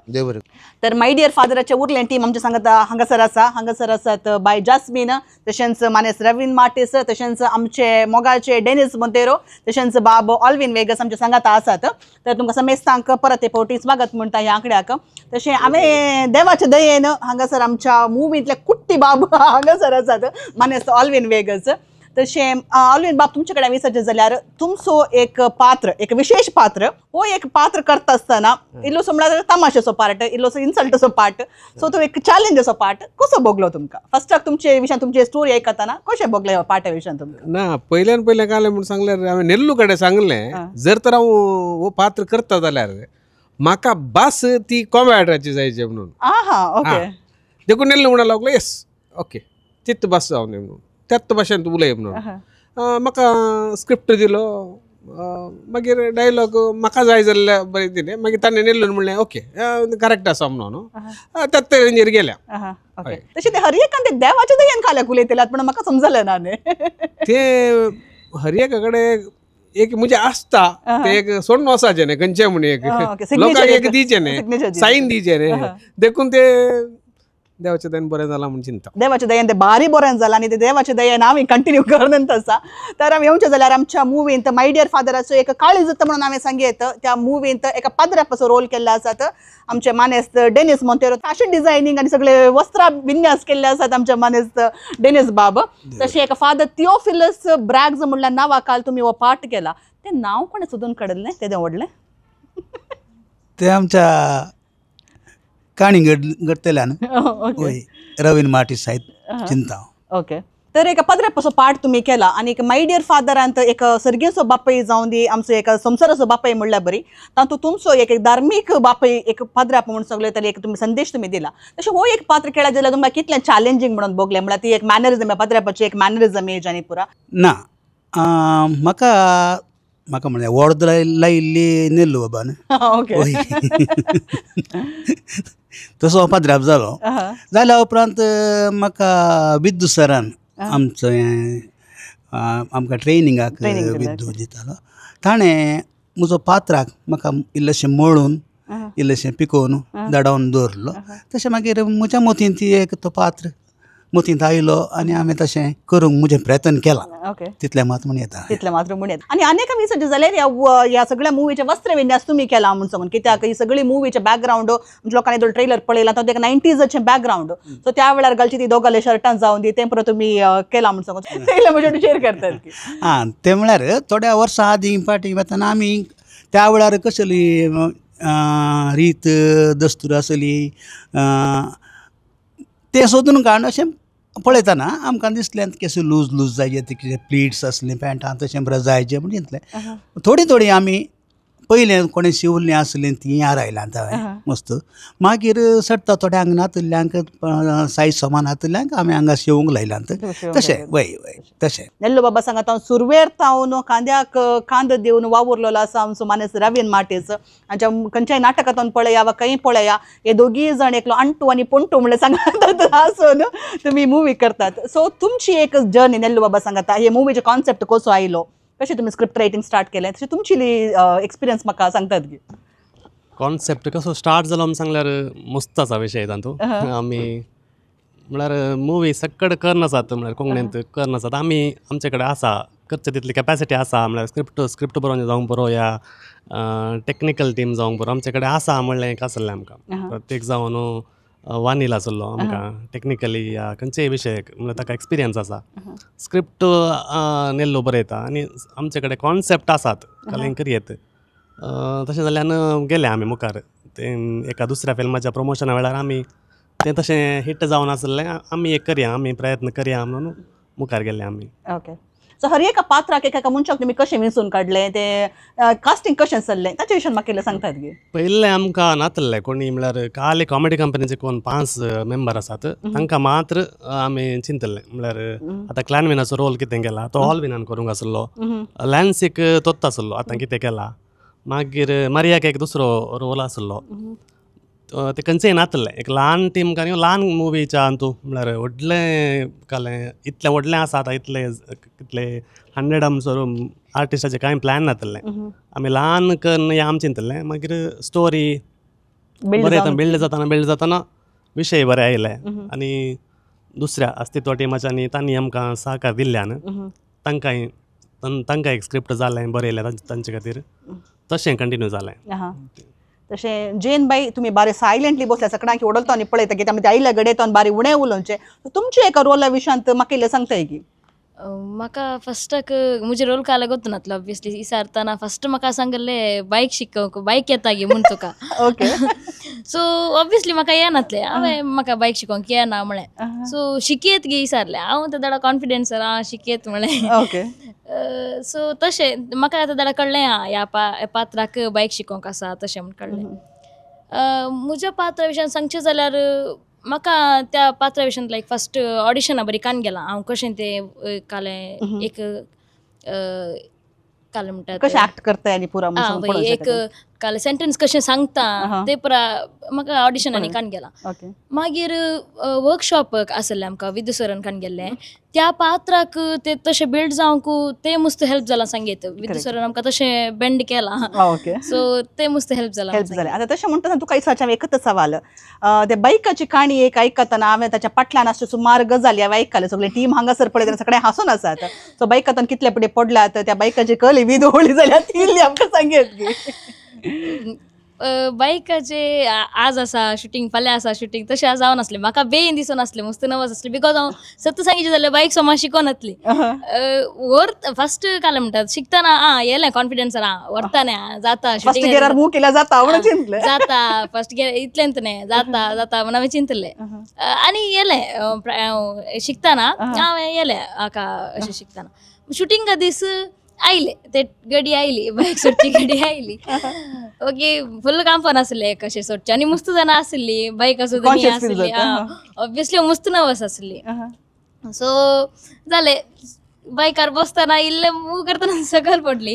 Speaker 3: तर माय डियर फादराचें उरलें टीम आमचें सांगता हांगासर आसा, हांगासर आसात बाय जास्मीन, तशेंच मानेस रवीन मार्टीस, तशेंच आमचे मोगाचे डेनिस मोंतेरो, तशेंच बाब ऑल्विन वेगस आमचे सांगाता आसात. तर तुमकां समेस्तांक परत एक फावटी स्वागत म्हणटा ह्या आंकड्याक. तशें हांवें देवाचे दयेन हांगासर आमच्या मुवींतले कुट्टी बाब हांगासर आसात मानेस ऑल्विन वेगस. तशें ऑल्विन बाब तुमचे कडेन विचारचें जाल्यार तुमचो एक पात्र, एक विशेष पात्र, हो एक पात्र करता आसतना इल्लोसो म्हळ्यार तमाशेचो पार्ट, इल्लोसो इन्सल्टाचो पार्ट, सो तो एक चॅलेंजाचो पार्ट कसो भोगलो तुमकां? फर्स्टाक तुमचे विशयान तुमची स्टोरी आयकतना कशें भोगलें ह्या पार्टा विशयान तुमकां?
Speaker 6: ना पयल्यान पयलें कालें म्हूण सांगल्यार हांवें नेल्लू कडेन सांगलें, जर तर हांव हो पात्र करता जाल्यार म्हाका भास ती कोंब्याटाची जायची म्हणून.
Speaker 3: आहा ओके.
Speaker 6: देखून नेल्लू म्हणून लागलो येस ओके तित भास जावन म्हणून त्याच भाशेन उलय म्हणून म्हाका स्क्रिप्ट दिलो, मागीर डायलॉग म्हाका जाय जाल्ल्या बरें दिलें, मागीर ताणें नेल्लून म्हणलें ओके करेक्ट आसा म्हणून त्याच रेंजीर गेल्या.
Speaker 3: तशें ते हर एकान ते देवाच्या दयेन काल्याक उलयतल्यात पण म्हाका समजलें ना न्ही.
Speaker 6: ते हर एका कडेन एक म्हणजे आसता ते एक सोडून वचाचें न्ही खंयचें म्हूण एक लोकांक एक दिवचें न्ही, सायन दिवचें न्ही, देखून ते देवाच्या दयेन बरें जालां म्हूण चिंता.
Speaker 3: देवाच्या दयेन तें बारी बरें जालां आनी ते देवाच्या दयेन आमी कंटिन्यू करून आसा. तर आमी येवचें जाल्यार आमच्या मुवींत माय डियर फादराचो एक काळीज म्हणून हांवें सांगयत, त्या मुवींत एका पाद्रापाचो रोल केल्लो आसात आमचे मानेस्त डेनिस मोंतेरो. फॅशन डिझायनींग आनी सगळे वस्त्रां विन्यास केल्ले आसात आमच्या मानेस्त डेनिस बाब. तशें एका फादर थियोफिलस ब्रॅग्स म्हणल्यार नांवा काल तुमी हो पार्ट केला, तें नांव कोणें सोदून काडिल्लें तेदें व्हडलें?
Speaker 7: तें आमच्या काणी घडटल्यान हय रवीन मार्टीस सायब चिंता.
Speaker 3: ओके. तर एका पदरापाचो पार्ट तुमी केला आनी एक माय डियर फादरांत एक सर्गेचो बापय जावन दी, आमचो एक संवसाराचो बापय म्हणल्यार बरी, तातूंत तुमचो एक धार्मीक बापय एक पाद्राप म्हणून सगळें तरी एक तुमी संदेश तुमी दिला. तशें हो एक पात्र केला जाल्यार तुमकां कितलें चॅलेंजींग म्हणून भोगलें? म्हळ्यार ती एक मॅनरिजम, पाद्रापाची एक मॅनरिजम एज आनी पुरा
Speaker 7: ना म्हाका म्हाका म्हणलें वॉर्द लायिल्ली नेल्लू बाबान.
Speaker 3: ओके.
Speaker 7: तसो हांव पाद्राप जालो. जाल्या उपरांत म्हाका विद्दू सरान आमचो आमकां ट्रेनिंगाक विद्दू दितालो, ताणें म्हजो पात्राक म्हाका इल्लेशें मळून इल्लेशें पिकोवन धाडावन दवरलो. तशें मागीर म्हज्या मतींत ती एक तो पात्र मतींत आयलो आनी हांवें तशें करूंक म्हजें प्रयत्न केला. तितलें मात म्हूण येता,
Speaker 3: तितलें मात्र म्हूण येता. आनी अनेक आमी जाल्यार ह्या सगळ्या मुवीचें वस्त्रविन्यास तुमी केला म्हूण सांगून, कित्याक ही सगळी मुवीचें बॅकग्रावंड लोकांनी जो ट्रेलर पळयला तो एक 90s background, so त्या वेळार घालची ती दोगाले शर्टां जावन दी तें परत तुमी केला म्हूण सांगून तें म्हजे शेअर करतात.
Speaker 7: आं, तें म्हळ्यार थोड्या वर्सां आदीं फाटीं वतना आमी त्या वेळार कसली रीत दस्तूर आसली तें सोदून काडून अशें पळयतना आमकां दिसलें केसो लूज लूज जायजे, ते कितें प्लिट्स आसलें पॅन्टां तशें बरें जायजें म्हण चिंतलें. थोडी थोडी आमी पयलें कोणें शिवल्लीं आसलीं तीं आरायल्यांत हांवें मस्त. मागीर सट्टा थोड्यांक नातिल्ल्यांक सायज समान नातिल्ल्यांक आमी हांगा शिवूंक लायल्यांत. तशें वय वय तशें.
Speaker 3: नेल्लू बाबा सांगता हांव सुरवेर तावन कांद्याक कांदो दिवन वावुरलेलो आसा आमचो मानेस्त रवीन मार्टीस. आमच्या खंयच्याय नाटकांतून पळया वा खंय पळया हे दोगीय जाण एकलो अंटू आनी पोंटू म्हणल्यार सांगतात आसून तुमी मुवी करतात. सो तुमची एक जर्नी नेल्लू बाबा सांगता, हे मुवीचो कॉन्सेप्ट कसो आयलो, कशें तुमी स्क्रिप्ट रायटींग स्टार्ट केलें, तशें तुमची एक्सपिरियन्स म्हाका सांगतात की.
Speaker 8: कॉन्सेप्ट कसो स्टार्ट जालो सांगल्यार मस्त आसा विशय तातूंत. आमी म्हळ्यार मुवी सक्कड करनासात, म्हळ्यार कोंकणींत करनासात आमी, आमचे कडेन आसा करचे तितली कॅपेसिटी आसा, म्हळ्यार स्क्रिप्ट बरोवन जावंक बरो या टॅक्निकल टीम जावंक बरो आमचे कडेन आसा म्हणलें एक आसलें आमकां. प्रत्येक जावन वानील आसलो आमकां टॅक्निकली या खंयचेय विशयाक म्हळ्यार ताका एक्सपिरियन्स आसा. स्क्रिप्ट नेल्लो बरयता आनी आमचे कडेन कॉन्सेप्ट आसात कलें करयेत. तशें जाल्यान गेले आमी मुखार तें एका दुसऱ्या फिल्माच्या प्रमोशना वेळार आमी तें तशें हिट जावन आसलें, आमी एक करया, आमी प्रयत्न करया म्हणून मुखार गेले आमी.
Speaker 3: ओके. सो हर एका पात्राक एका मनशाक तुमी कशें वेंचून काडलें, तें कास्टिंग कशें चल्लें ताचे विशीं म्हाका इल्लें सांगतात गे.
Speaker 8: पयलें आमकां नातलें कोणी, म्हळ्यार काले कॉमेडी कंपनीचे कोण 5 मेंबर आसात तांकां मात्र आमी चिंतलें. म्हळ्यार आतां क्लॅनविनाचो रोल कितें केला तो ऑलविनान करूंक आसलो, लॅन्सीक तोच आसलो आतां कितें केला, मागीर मारियाक एक दुसरो रोल आसलो, ते खंयचेय नातलें. एक ल्हान टीम आनी ल्हान मुवीच्या अंतू म्हळ्यार व्हडलें कालें इतलें व्हडलें आसा आतां इतले कितले 100 आमचो आर्टिस्टाचें कांय प्लॅन नातलें. आमी ल्हान करून हें आमी चिंतलें. मागीर स्टोरी बरें बिल्ड जातना बिल्ड जातना विशय बरे आयले आनी दुसऱ्या अस्तित्व टिमाच्या आनी तांणी आमकां सहकार दिल्ल्यान तांकांय तांकां एक स्क्रिप्ट जालें बरयलें तांचे खातीर, तशें कंटिन्यू जालें.
Speaker 3: तशें जेन बाई तुमी बारे सायलेंटली बसल्या सगळ्यांक उडलतो आनी पळयता की आमी आयल्या गडे तो बारी उणें उलोवचें, तुमचें एका रोला विशयांत म्हाका इल्लें सांगताय की.
Speaker 9: म्हाका फस्टाक म्हजे रोल काले गोत्तु नातलो ऑब्वियसली इसारतना फस्ट म्हाका सांगले बायक शिकोवंक, बायक येता गे म्हूण तुका.
Speaker 3: ओके.
Speaker 9: सो ऑब्वियसली म्हाका येनातलें, हांवें म्हाका बायक शिकोवंक येना म्हळें. सो शिकयत गे इसारलें, हांव ते दाडा कॉन्फिडन्स आं शिकयत म्हळें.
Speaker 3: ओके.
Speaker 9: सो तशें म्हाका आतां दाडा कळ्ळें आं ह्या पात्राक बायक शिकोवंक आसा तशें म्हूण कळ्ळें. म्हज्या पात्रा विशयान सांगचें जाल्यार म्हाका त्या पात्रा विशयान लायक फस्ट ऑडिशना बरी कान गेलां हांव कशें तें कालें एक कालें म्हणटा
Speaker 3: कशें एक्ट करता आनी पुरा
Speaker 9: एक कालें सेंटेन्स कशें सांगता तें पुरा म्हाका ऑडिशनांनी कान गेलां. मागीर वर्कशॉप आसलें आमकां विद्यु सरान कान गेल्लें, त्या पात्राक ते तशें बिल्ड जावंक तें मस्त हेल्प जालां सांगीत. विद्यु सरान आमकां तशें बेंड केलां, सो तें मस्त हेल्प जालां.
Speaker 3: हेल्प जालें. आतां तशें म्हणटा तुका विचारचें एकच सवाल, ते बायकाची काणी एक आयकतना हांवें ताच्या फाटल्यान आसच्यो सुमार गजाली हांवें आयकल्यो, सगळे टीम हांगासर पळयतना सगळें हांसून आसात. सो बायकांतून कितले पडे पडल्यात, त्या बायकाची कली वीद होळी जाल्या ती इल्ली आमकां सांगीत की.
Speaker 9: बायकाचे आज आसा शुटींग फाल्यां आसा शुटींग तशें जावन आसलें म्हाका बेगीन दिसून आसलें, मस्त नर्वस आसलें because हांव सत्य सांगचें जाल्यार बायक सोमा शिकोनातली. वर फस्ट कालें म्हणटात शिकतना आं येलें कॉन्फिडन्स आं व्हरता न्ही जाता
Speaker 3: फस्ट गियरार मूव केल्यार जाता म्हणून चिंतलें,
Speaker 9: जाता फस्ट गियर इतलेंत न्ही जाता जाता म्हूण हांवें चिंतलें आनी येलें शिकतना हांवें येलें हाका अशें शिकतना. शुटिंगा दीस आयले ते गडी आयली बायक सोडची गडी आयली. ओके फुल कांपन आसलें कशें सोडचें आनी मस्त जाणां आसली बायक आसूं आसली ऑब्वियसली मस्त नर्वस आसली. सो जालें बायकार बसतना इल्लें मूव करतना सकयल पडली.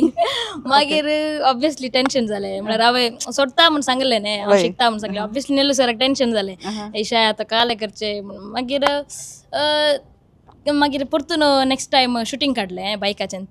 Speaker 9: मागीर ऑब्वियसली टेन्शन जालें, म्हळ्यार हांवें सोडटा म्हूण सांगलें न्ही, हांव शिकता म्हूण सांगलें, ऑब्वियसली नेलू सराक टेन्शन जालें, येशाय आतां कालें करचें म्हूण. मागीर मागीर परतून नेक्स्ट टायम शुटींग काडलें बायकाचें,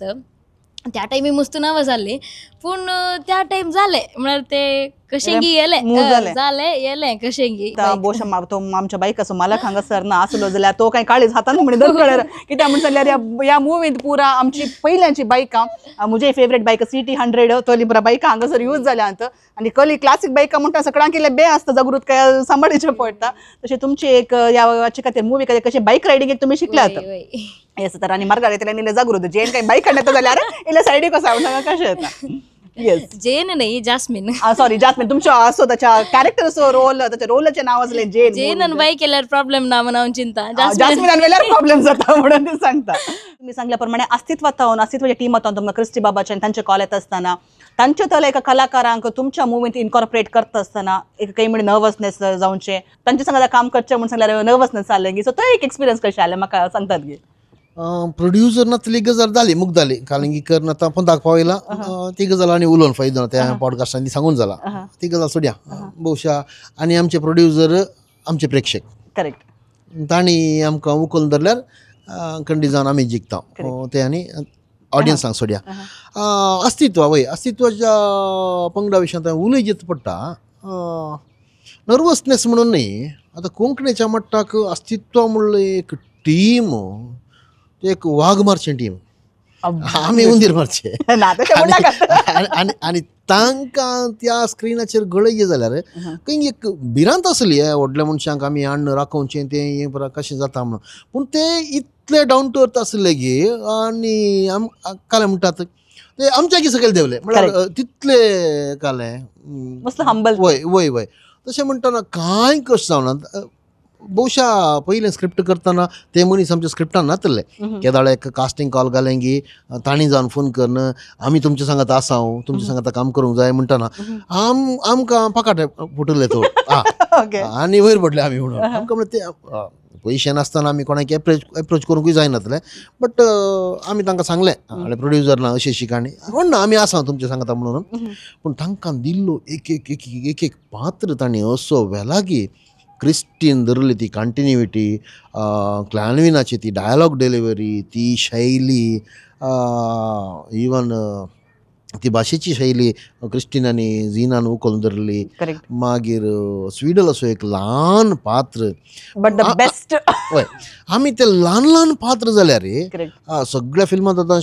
Speaker 9: त्या टायमी मस्त नर्वस जाल्ली, पूण त्या टायम जालें म्हळ्यार ते कशेंगी येलें जालें येलें कशेंगी.
Speaker 3: बोश तो आमच्या बायकाचो मालक हांगासर ना आसलो जाल्यार तो कांय काळीज हातान म्हण धरकळर, कित्याक म्हण सांगल्यार ह्या मुवींत पुरा आमची पयल्यांची बायकां, म्हजे फेवरेट बायक CT 100 तोली पुरा बायकां हांगासर यूज जाल्यांत. आनी कली क्लासीक बायकां म्हणटा सगळ्यांक इल्लें बे आसता, जागृत काय सांबाळचें पडटा. तशें तुमची एक ह्या हाचे खातीर मुवी खातीर कशें बायक रायडींग एक तुमी शिकल्यात येस. तर आनी मार्गार येतले आनी जागृत जेन काय बायक काडटा जाल्यार इल्लें सायडीक वचा कशें येता. येस,
Speaker 9: जेन न्ही जास्मीन,
Speaker 3: सॉरी जास्मीन, तुमचो असो ताच्या कॅरेक्टरचो रोल, ताच्या रोलाचें नांव आसलें जेन.
Speaker 9: जेन आनी बायक केल्यार प्रॉब्लेम ना म्हणून हांव चिंता,
Speaker 3: जास्मिनान वेल्यार प्रॉब्लेम जाता म्हणून ती सांगता. तुमी सांगल्या प्रमाणे अस्तित्वांत अस्तित्वाच्या टिमांत तुमकां क्रिस्टी बाबाचे आनी तांचे कॉल येता आसतना तांचे तले एका कलाकारांक तुमच्या मुवींत इनकॉर्पोरेट करता आसतना एक काही म्हण नर्वसनेस जावचें, तांचे संग काम करचें म्हूण सांगल्यार नर्वसनेस जालें गी, सो तो एक एक्सपिरियन्स कशें आयलें म्हाका सांगतात गी?
Speaker 2: प्रोड्युसर नातली गजाल जाली मुग्ध जाली, कालिंगीकर आतां पोंदाक पावयला ती गजाल आनी उलोवन फायदो ना, त्या पॉडकास्टान ती सांगून जाला ती गजाल सोडया. बहुशा आनी आमचे प्रोड्युसर आमचे प्रेक्षक,
Speaker 3: करेक्ट,
Speaker 2: तांणी आमकां उखलून धरल्यार खंडीत जावन आमी जिखता ते आनी ऑडियन्सांक सोडया. अस्तित्व वय अस्तित्वाच्या पंगडा विशयांत उलयत पडटा, नर्वसनेस म्हणून न्ही, आतां कोंकणीच्या मट्टाक अस्तित्व म्हणलें एक टीम, एक वाग मारचें टीम, आमी उंदीर मारचे आनी तांकां त्या स्क्रिनाचेर गळयले जाल्यार खंय एक भिरांत आसली व्हडल्या मनशांक आमी हाडून राखोवचें तें हें कशें जाता म्हणून, पूण ते इतले डावन टू अर्थ आसले की आनी कालें म्हणटात ते आमच्या सकयल देंवले, म्हळ्यार तितले कालें वय वय वय. तशें म्हणटना कांय कशें जावना, बहुशा पयलें स्क्रिप्ट करतना ते मनीस आमच्या स्क्रिप्टान नातले, केदाळ एक कास्टिंग कॉल घालें की तांणी जावन फोन करून आमी तुमच्या सांगात आसा, तुमच्या सांगात काम करूंक जाय म्हणटना आमकां पाकाट फुटले तो आनी वयर पडले आमी म्हणून. आमकां म्हणल्यार ते पयशे नासतना आमी कोणाक एप्रोच करूंकूय जायनातलें, बट आमी तांकां सांगलें प्रोड्युसर ना अशी अशी काणी म्हण ना आमी आसा तुमच्या सांगाता म्हणून, पूण तांकां दिल्लो एक एक एक एक एक पात्र तांणी असो व्हेला की क्रिस्टीन धरली ती कंटिन्युइटी, क्लॅनविनाची ती डायलॉग डिलिव्हरी, ती शैली, इवन ती भाशेची शैली क्रिस्टीन आनी झिनान उखलून धरली. मागीर स्वीडल असो एक ल्हान पात्र,
Speaker 3: बट the best,
Speaker 2: हय आमी ते ल्हान ल्हान पात्र जाल्यार सगळ्या फिल्मांत आतां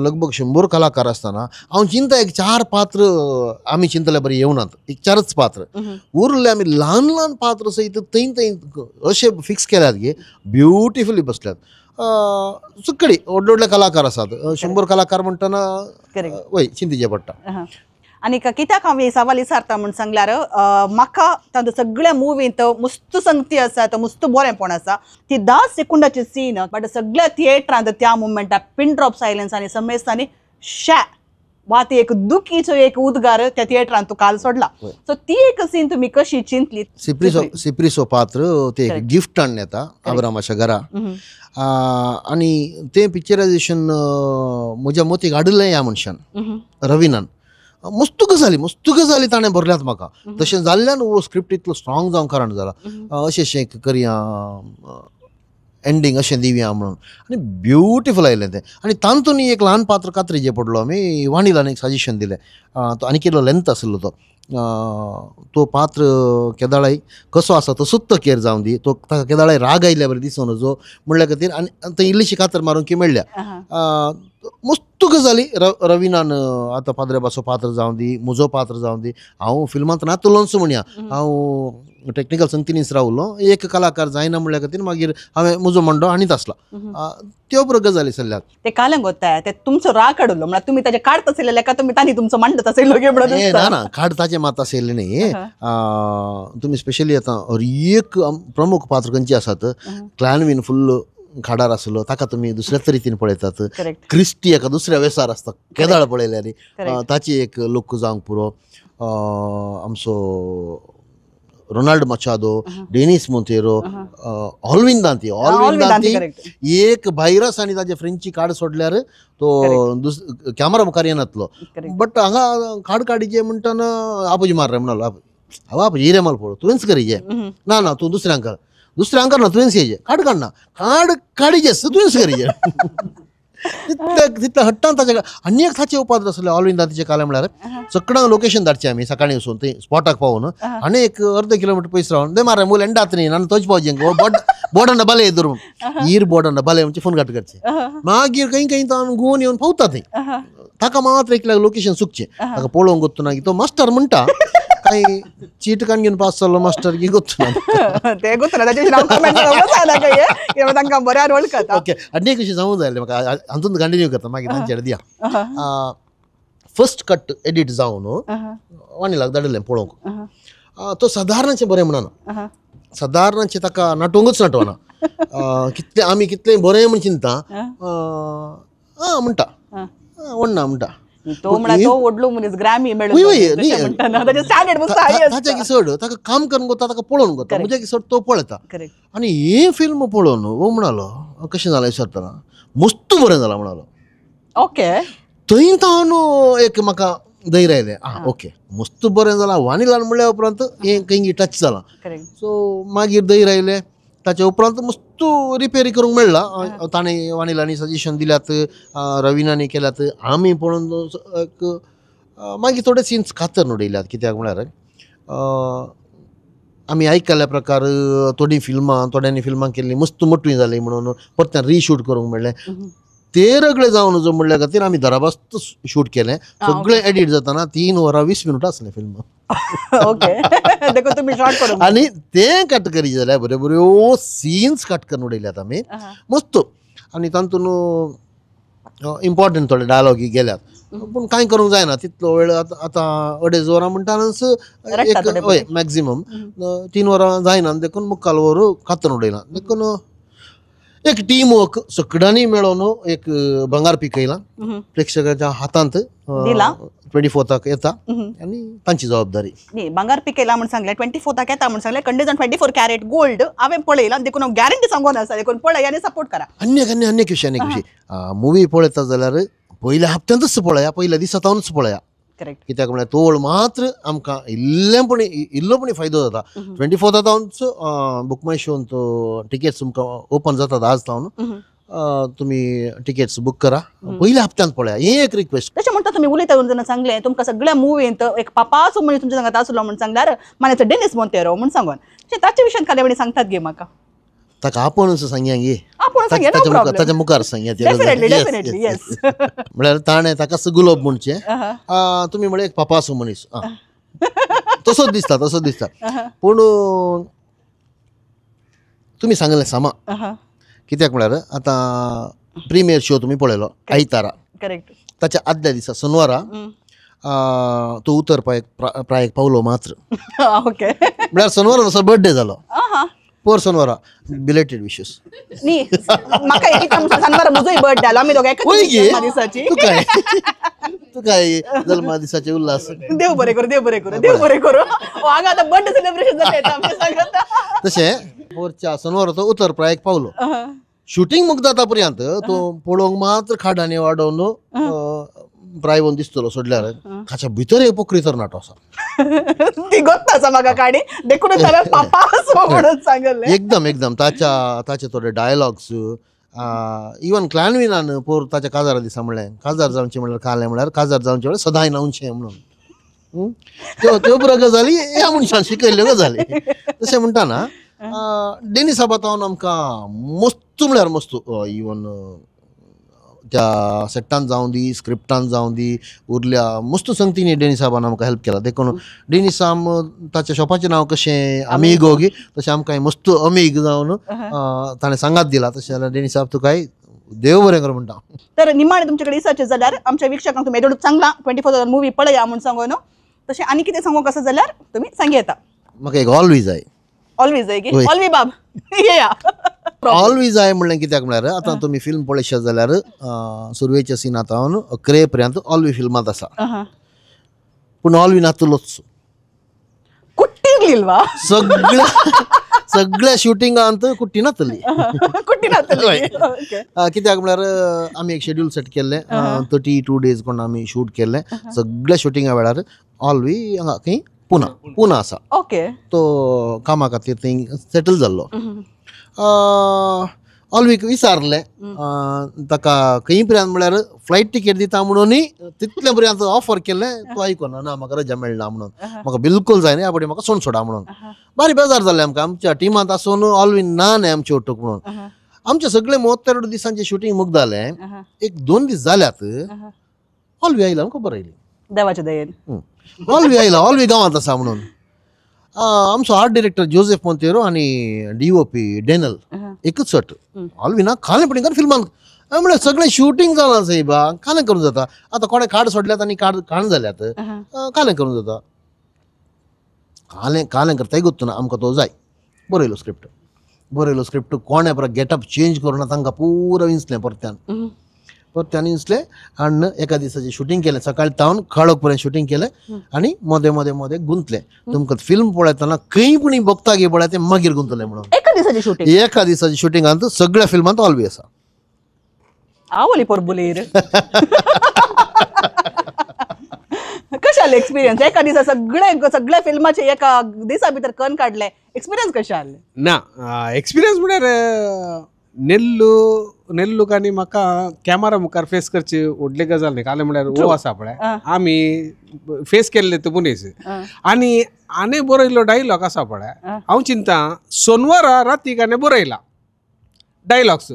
Speaker 2: लगभग 100 कलाकार आसतना हांव चिंता एक 4 पात्र आमी चिंतले बरें येवनात, एक 4च पात्र उरले, आमी ल्हान ल्हान पात्र सयत थंय थंय अशे फिक्स केल्यात की ब्युटिफुली बसल्यात. सगळी व्हडले व्हडले कलाकार आसात, 100 कलाकार म्हणटना वय चिंतीचें पडटा.
Speaker 3: आनी कित्याक हांव ही सवाल विचारता म्हूण सांगल्यार म्हाका तांच्या सगळ्या मुवींत मस्त संगती आसा, तो मस्त बरेंपण आसा, ती 10 सेकंडाची सीन बट सगळ्या थिएटरांत त्या मुमेंटाक पिन ड्रॉप सायलन्स आनी समेस्तांनी शॅ वा ती एक दुखीचो एक उद्गार त्या थिएटरांत तूं काल सोडला. सो ती एक सीन तुमी कशी चिंतली?
Speaker 2: सिप्रीसो पात्र ते एक गिफ्ट हाडून येता आब्रामाच्या घरा आनी तें पिक्चरायजेशन म्हज्या मतीक हाडिल्लें ह्या मनशान रविनान, मस्त गजाली मस्त गजाली ताणें भरल्यात म्हाका, तशें जाल्ल्यान हो स्क्रिप्ट इतलो स्ट्रॉंग जावंक कारण जाला, अशें अशें करया एंडींग अशें दिवया म्हणून, आनी ब्युटिफूल आयलें तें. आनी तातूंत एक ल्हान पात्र कात्रेचें पडलो, आमी वाणीलान एक सजेशन दिलें, तो आनी कितलो लेंथ आसलो तो तो पात्र केदाळाय कसो आसा तसोच तो केर जावन दी, तो ताका केदाळाय राग आयल्या बरें दिसून जो म्हणल्या खातीर आनी थंय इल्लीशी कातर मारून की मेळ्ळ्या. मस्त गजाली रविनान आतां पाद्रेबाचो पात्र जावन दी, म्हजो पात्र जावन दी, हांव फिल्मांत नातलोंच म्हणया, हांव टॅक्निकल संगतीनीच रावलो, एक कलाकार जायना म्हणल्या खातीर मागीर हांवें म्हजो मांडो हाणीत आसला, त्यो बऱ्यो गजाली चल्ल्यात.
Speaker 3: ते कालंग वता ते तुमचो राग काडलो म्हळ्यार तुमी ताजे काडत आशिल्ले का तुमी तांणी तुमचो मांडत आशिल्लो गे म्हणून?
Speaker 2: ना ना, काडताचें मात आशिल्लें न्ही. तुमी स्पेशली आतां एक प्रमुख पात्र खंयचे आसात, क्लॅनवीन फुल्ल खाडार आसलो ताका तुमी दुसऱ्याच रितीन पळयतात, क्रिस्टी एका दुसऱ्या वेसार आसता केदाळ पळयल्यार ताची एक लूक जावंक पुरो, आमचो Ronald Machado, Denis Monteiro, Alvin Danti. Alvin Danti एक भायरस आनी ताजे फ्रेंची कार्ड सोडल्यार तो कॅमरा मुखार येनातलो. बट हांगा कार्ड काडीचे म्हणटना आपूज मार म्हणलो, हांव आपूज हिरे माल पळो तुवेंच करीचे, ना ना तूं दुसऱ्यांक कर, दुसऱ्यांक कर ना तुवेंच येयचे, कार्ड काडना, कार्ड काडीचे तुवेंच करीचे. तितल्या हट्टान ताच्या आनी एक ताचे उपाद्र आसले ऑलविन दांतीचे काले म्हळ्यार सगळ्यांक लोकेशन धाडचें आमी सकाळीं वचून थंय स्पॉटाक पावून आनी एक अर्द किलोमिटर पयस रावन ते मारे मूल एंडात न्ही आनी तोच पावचें बोर्डान बाले येदर ईर बोर्डान बाले म्हणजे फोन काट करचें. मागीर खंय खंय तो आमी गोवन येवन पावता थंय, ताका मात्र एकल्याक लोकेशन चुकचें, ताका पळोवंक गोत्तू ना की तो मास्टर म्हणटा काय चीट काण घेवन पास जालो मास्टर की गोत्तू ना
Speaker 3: ते गोत्तू ना ताचे तांकां बऱ्यान वळखता.
Speaker 2: ओके, आनी एक विशय सांगूंक जाय म्हाका, हातूंत कंटिन्यू करता मागीर तांचेर दिया. फर्स्ट कट एडिट जावन वाणीलाक धाडिल्लें पळोवंक, तो सादारणशें बरें म्हणना, सादारणशें ताका नाटोवंकच नाटवना, कितलें आमी कितलें बरें म्हण चिंता आं म्हणटा वण्णा म्हणटा
Speaker 3: तो म्हणा तो व्हडलो मनीस ग्रॅमी मेळ्ळो
Speaker 2: ताच्या की चड ताका काम करून गोता, ताका पळोवन गोता, म्हज्या की चड तो पळयता. आनी हे फिल्म पळोवन हो म्हणालो कशें जालें विचारतना मस्त बरें जालां म्हणालो.
Speaker 3: ओके,
Speaker 2: थंय तावन एक म्हाका धैर्य आयलें, आं ओके मस्त बरें जालां वानीलान म्हणल्या उपरांत हें खंय टच जालां. सो मागीर धैर्य आयलें, ताच्या उपरांत मस्त रिपेरी करूंक मेळ्ळा, ताणें वानीलांनी सजेशन दिल्यात, रविनांनी केल्यात, आमी पळोवन एक मागीर थोडे सिन्स कातर उडयल्यात. कित्याक म्हळ्यार आमी आयकल्ल्या प्रकार थोडीं फिल्मां थोड्यांनी फिल्मां केल्लीं मस्त मोटवीं जालीं म्हणून परत्यान रिशूट करूंक मेळ्ळें. ते रगडे जावन जो म्हणल्या खातीर आमी दराबास्त शूट केलें, सगळें एडिट जाताना 3 वरां 20 मिनटां आसलें फिल्म.
Speaker 3: ओके, देखून तुमी शॉर्ट करूंक
Speaker 2: आनी तें कट करी जाल्यार बऱ्यो बऱ्यो सिन्स कट करून उडयल्यात आमी मस्त. आनी तातूंत इम्पॉर्टंट थोडे डायलॉग गेल्यात, पूण कांय करूंक जायना तितलो वेळ. आतां 2.5 वरां म्हणटानच एक हय मॅक्झिमम 3 वरां जायना, देखून मुखाल वर कातरून उडयलां. देखून एक टीम वर्क सगळ्यांनी मेळोन एक भंगार पिकयलां, प्रेक्षकांच्या हातांत 24 येता आनी तांची जबाबदारी.
Speaker 3: न्ही भांगार पिकयला म्हण सांगलें, 24 येता म्हण सांगलें, कंडिशन 24 कॅरेट गोल्ड हांवें पळयलां, देखून हांव गॅरंटी सांगून आसा, देखून पळय आनी सपोर्ट करा.
Speaker 2: आनी एक आनी एक विशय, आनी एक विशय, मुवी पळयता जाल्यार पयल्या हप्त्यांतच पळया, पयल्या दिसा तावनच पळया.
Speaker 3: करेक्ट,
Speaker 2: कित्याक म्हळ्यार तोळ मात्र आमकां इल्लेपणी इल्लोपणी फायदो जाता. 24 तावनच बुक माय शोन तो टिकेट्स तुमकां ओपन जातात आज तावन, तुमी टिकेट्स बूक करा, पयल्या हप्त्यांत पळया, हें एक रिक्वेस्ट.
Speaker 3: तशें म्हणटा तुमी उलयता जेन्ना सांगलें तुमकां सगळ्या मुवींत एक पापाचो मनीस तुमच्या सांगात आसलो म्हण सांगल्यार मानेचो डेनिस मोंतेरो म्हण सांगून, तशें ताचे विशयान खाली म्हणी सांगतात गे म्हाका.
Speaker 2: ताका आपोवन सांगया गे, ताच्या मुखार सांगया. म्हळ्यार ताणें ताका गुलोब म्हणचें, तुमी म्हळें एक पापाचो मनीस, तसोच दिसता तसोच दिसता, पूण तुमी सांगलें सामा. कित्याक म्हळ्यार आतां प्रिमियर शो तुमी पळयलो आयतारा,
Speaker 3: करेक्ट,
Speaker 2: ताच्या आदल्या दिसा सोनवारा तो उतर प्रायक पावलो मात्र.
Speaker 3: ओके,
Speaker 2: म्हळ्यार सोनवारा तसो बर्थडे जालो, पोर सोनवारा बिलेटेड विशेस.
Speaker 3: न्ही म्हाका एक सोनवारा म्हजोय बर्थडे जालो, आमी दोगां एकाच जल्मा दिसाची.
Speaker 2: तुकाय जल्मा दिसाचे उल्हास.
Speaker 3: देव बरें करूं, देव बरें करूं, देव बरें करूं. हांगा आतां बर्थडे सेलिब्रेशन जाता आमच्या सांगाता.
Speaker 2: तशें पोरच्या सोनवारा तो उतर प्रायक पावलो, शुटींग मुगता पर्यंत तो पळोवंक मात्र खाडांनी वाडोवन प्रायवन दिसतलो सोडल्यार ताच्या भितर एक पोखरी तरणाटो आसा.
Speaker 3: ती गोत्त आसा म्हाका काणी, देखूनच हांवें पापा म्हणून सांगलें.
Speaker 2: एकदम एकदम ताच्या ताचे थोडे डायलॉग्स, इवन क्लानविनान पोर ताच्या काजार दिसा म्हणलें, काजार जावचें म्हणल्यार कालें म्हणल्यार काजार जावचें म्हणल्यार सदांय न्हावचें म्हणून, त्यो त्यो पुरो गजाली ह्या मनशान शिकयल्ल्यो गजाली. तशें म्हणटाना डेनिस साबातावन आमकां मस्त म्हळ्यार मस्त, इवन त्या सेट्टान जावं दी, स्क्रिप्टान जावं दी, उरल्या मस्त संगतींनी डेनिस साबान आमकां हेल्प केला. देखून डेनिस साम ताच्या शॉपाचें नांव कशें अमीगो गी, तशें आमकां मस्त अमीग जावन ताणें सांगात दिला. तशें जाल्यार डेनिस साब तुकाय देव बरें कर म्हणटा.
Speaker 3: तर निमाणें तुमचे कडेन विचारचें जाल्यार आमच्या वीक्षकांक तुमी एदोळ सांगलां 24 मुवी पळया म्हूण सांगून, तशें आनी कितें सांगूंक आसा जाल्यार तुमी सांग येता.
Speaker 2: म्हाका एक ऑलवेज जाय.
Speaker 3: ऑलवेज जाय की ऑलवी बाब येया.
Speaker 2: ऑलवेज जाय म्हणलें कित्याक म्हळ्यार आतां तुमी फिल्म पळयशात जाल्यार सुरवेच्या सिनांत हांव अकरे पर्यंत ऑलवी फिल्मांत आसा, पूण ऑलवी नातलोच.
Speaker 3: कुट्टी लागलिल्वा
Speaker 2: सगळ्या सगळ्या शुटिंगांत कुट्टी नातली
Speaker 3: कुट्टी नातली.
Speaker 2: कित्याक म्हळ्यार आमी एक शेड्यूल सेट केल्लें 32 डेज कोण आमी शूट केल्लें. सगळ्या शुटिंगा वेळार ऑलवी हांगा खंय पुना पुना आसा.
Speaker 3: ओके.
Speaker 2: तो कामा खातीर थंय सेटल जाल्लो. ऑलवीक विचारलें ताका खंय पर्यंत म्हळ्यार फ्लायट टिकेट दिता म्हणूनय तितले पर्यंत ऑफर केल्लें. तो आयकोना ना म्हाका रजा मेळना म्हणून, म्हाका बिलकूल जायना ह्या फावटी म्हाका सोड सोडा म्हणून. बारी बेजार जालें आमकां, आमच्या टिमांत आसून ऑलवीन ना न्ही आमचे ओटूक म्हणून. आमचे सगळे 32 दिसांचें शुटींग मुगदालें, एक 2 दीस जाल्यात ऑलवी आयला आमकां खबर आयली
Speaker 3: देवाच्या दयेन
Speaker 2: ऑलवी आयला, ऑलवी गांवांत आसा म्हणून. आमचो आर्ट डिरेक्टर जोसेफ मोंतेरो आनी DOP Daniel एकच सट ऑलविना खालें पडिंग फिल्मान म्हळ्यार सगळें शुटींग जालां सायबा कालें करूं जाता. आतां कोणें कार्ड सोडल्यात आनी कार्ड खाण जाल्यात कालें करूं जाता. कालें कालें करताय गोत्तू ना आमकां तो जाय. बरयलो स्क्रिप्ट, बरयलो स्क्रिप्ट कोणें परत गेटअप चेंज करूं ना तांकां पुरो विंचलें परत्यान परत्यान विंचलें आनी एका दिसाचें शुटींग केलें. सकाळी तावन काळोख पर्यंत शुटींग केलें आनी मदें मदें मदें गुंतलें. तुमकां फिल्म पळयतना खंय पूण बघता गे पळय तें मागीर गुंतलें म्हणून.
Speaker 3: एका दिसाचें शुटींग,
Speaker 2: एका दिसाचें शुटिंगांत सगळ्या फिल्मांत ऑलवी आसा.
Speaker 3: आवली पोरबुलीर कशें आसलें एक्सपिरियन्स? एका दिसा सगळे सगळ्या फिल्माचे एका दिसा भितर कन काडलें, एक्सपिरियन्स कशें आसलें?
Speaker 6: ना एक्सपिरियन्स म्हळ्यार नेल्लू नेल्लूक आनी म्हाका कॅमेरा मुखार फेस करची व्हडली गजाल न्ही. कालें म्हळ्यार वो आसा पळय आमी फेस केल्ले ते मनीस आनी आनी बरयल्लो डायलॉग आसा पळय. हांव चिंता सोनवारा रातीक आनी बरयला डायलॉग्स,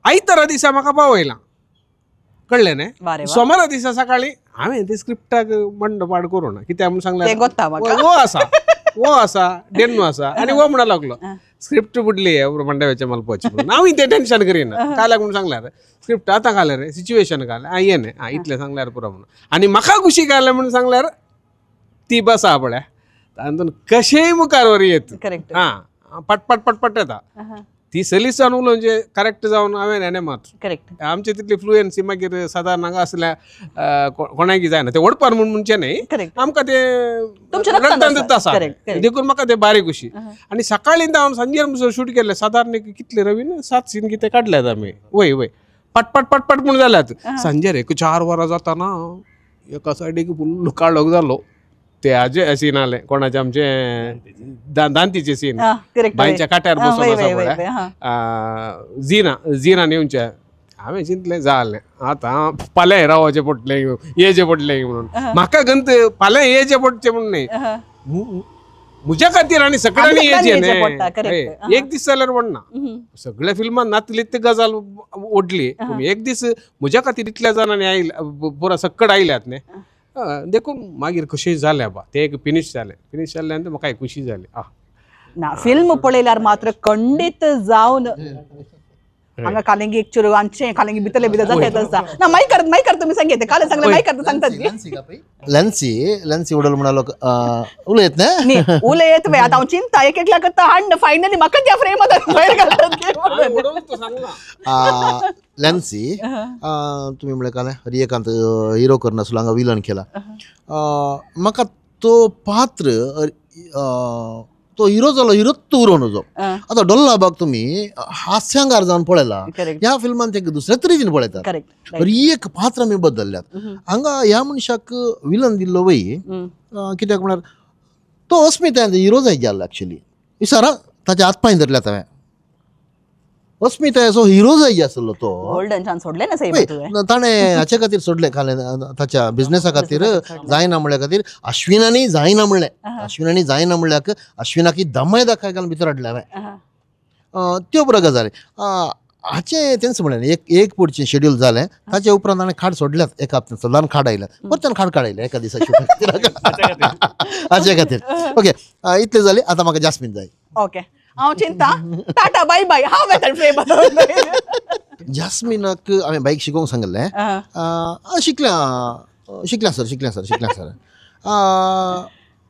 Speaker 6: आयतारा दिसा म्हाका पावयला कळ्ळें न्ही. सोमारा दिसा सकाळीं हांवें ते स्क्रिप्टाक मंड पाड करूं ना कित्याक म्हूण सांगलें वो आसा वो आसा डेन्नू आसा आनी वो म्हणा लागलो स्क्रिप्ट बुडली मंडव्याच्या मलपाची म्हणून. हांव तें टेन्शन करिना काल्याक म्हणून सांगल्यार स्क्रिप्ट आतां घालें रे सिच्युएशन घालें आं यें न्ही आं इतलें सांगल्यार पुरो म्हणून. आनी म्हाका खुशी घालें म्हणून सांगल्यार ती बस आहा पळय तातूंत कशेंय मुखार वर येत आं पटपट पटपट येता ती सलीस जावन उलोवन जे करेक्ट जावन हांवें हेणें मात
Speaker 3: करेक्ट
Speaker 6: आमची तितली फ्लुएन्सी मागीर सादारण हांगा आसल्या कोणाकी जायना तें ओडपार म्हूण म्हणचें न्ही, आमकां तें रक्तांतूच आसा देखून म्हाका तें बारीक खुशी. आनी सकाळीं हांव सांजेर म्हणसर शूट केल्लें सादारण कितले रवीन 7 सीन कितें काडल्यात आमी वय वय पटपट पटपट म्हूण जाल्यात. सांजेर एक 4 वरां जाता ना एका सायडीक फुल्ल काळोख जालो. ते हाजे सीन आलें कोणाचे आमचे दांतीचे सीन बांयच्या काट्यार बसून आसा पळय जिना जिना येवचे हांवें चिंतलें जालें आतां फाल्यां रावचें पडटलें येवचें पडटलें म्हणून. म्हाका गंत फाल्यां येवचें पडचें म्हणून न्ही, म्हज्या खातीर आनी सगळ्यांनी येवचें न्ही. एक दीस जाल्यार पडना सगळ्या फिल्मान नातली ती गजाल ओडली पूण एक दीस म्हज्या खातीर इतल्या जाणांनी आयल्या पुरा सक्कड आयल्यात न्ही देखून मागीर कशें जालें बा तें एक फिनीश जालें. फिनीश जालें आनी म्हाका एक खुशी जाली. आं
Speaker 3: ना फिल्म पळयल्यार मात्र खंडीत जावन हांगा कालेंगी एक चेडूं आमचें कालेंगी भितरले भितर जाता आसा ना मायकर मायकर तुमी सांगता कालें सांगलें मायकर सांगतात
Speaker 2: लॅन्सी लॅन्सी उडल म्हणालो उलयत न्ही
Speaker 3: उलयत वे आतां हांव चिंता एक एकल्या करता हाड फायनली म्हाका त्या फ्रेमात भायर घालतात.
Speaker 2: लॅन्सी तुमी म्हणलें कालें हरिएकांत हिरो करनासलो हांगा विलन केला. म्हाका तो पात्र तो हिरो जालो हिरोच तो उरोवन जो आतां डोल्ला बाग तुमी हास्यांगार जावन पळयला ह्या फिल्मान ते दुसऱ्या तरेन पळयतात. एक पात्र आमी बदलल्यात हांगा ह्या मनशाक विलन दिल्लो वय कित्याक म्हळ्यार तो अस्मितायेन हिरो जाय जाल्लो एक्चुअली विचारा ताच्या हात पांय धरल्यात हांवें अस्मितायेचो हिरो जाय आसलो तो
Speaker 3: गोल्डन चान्स सोडलें ना साहेब
Speaker 2: ताणें हाचे खातीर सोडलें खालें ताच्या बिजनेसा खातीर जायना म्हणल्या खातीर अश्विनानी जायना म्हणलें अश्विनानी जायना म्हणल्याक अश्विनाक दमाय दाखय घालून भितर हाडलें हांवें त्यो बऱ्यो गजाली हाचें तेंच म्हणलें एक एक पुढचें शेड्यूल जालें ताचे उपरांत हाणें खाड सोडल्यात एका सदान खाड आयल्यात परत्यान खाड काडयलें एका दिसा हाचे खातीर. ओके इतलें जालें आतां म्हाका जास्मीन जाय.
Speaker 3: ओके हांव चिंता टाटा बाय बाय हांव वेता फ्रेम.
Speaker 2: जास्मिनाक हांवें बायक शिकोवंक सांगिल्लें शिकल्या शिकल्या सर शिकल्या सर शिकल्या सर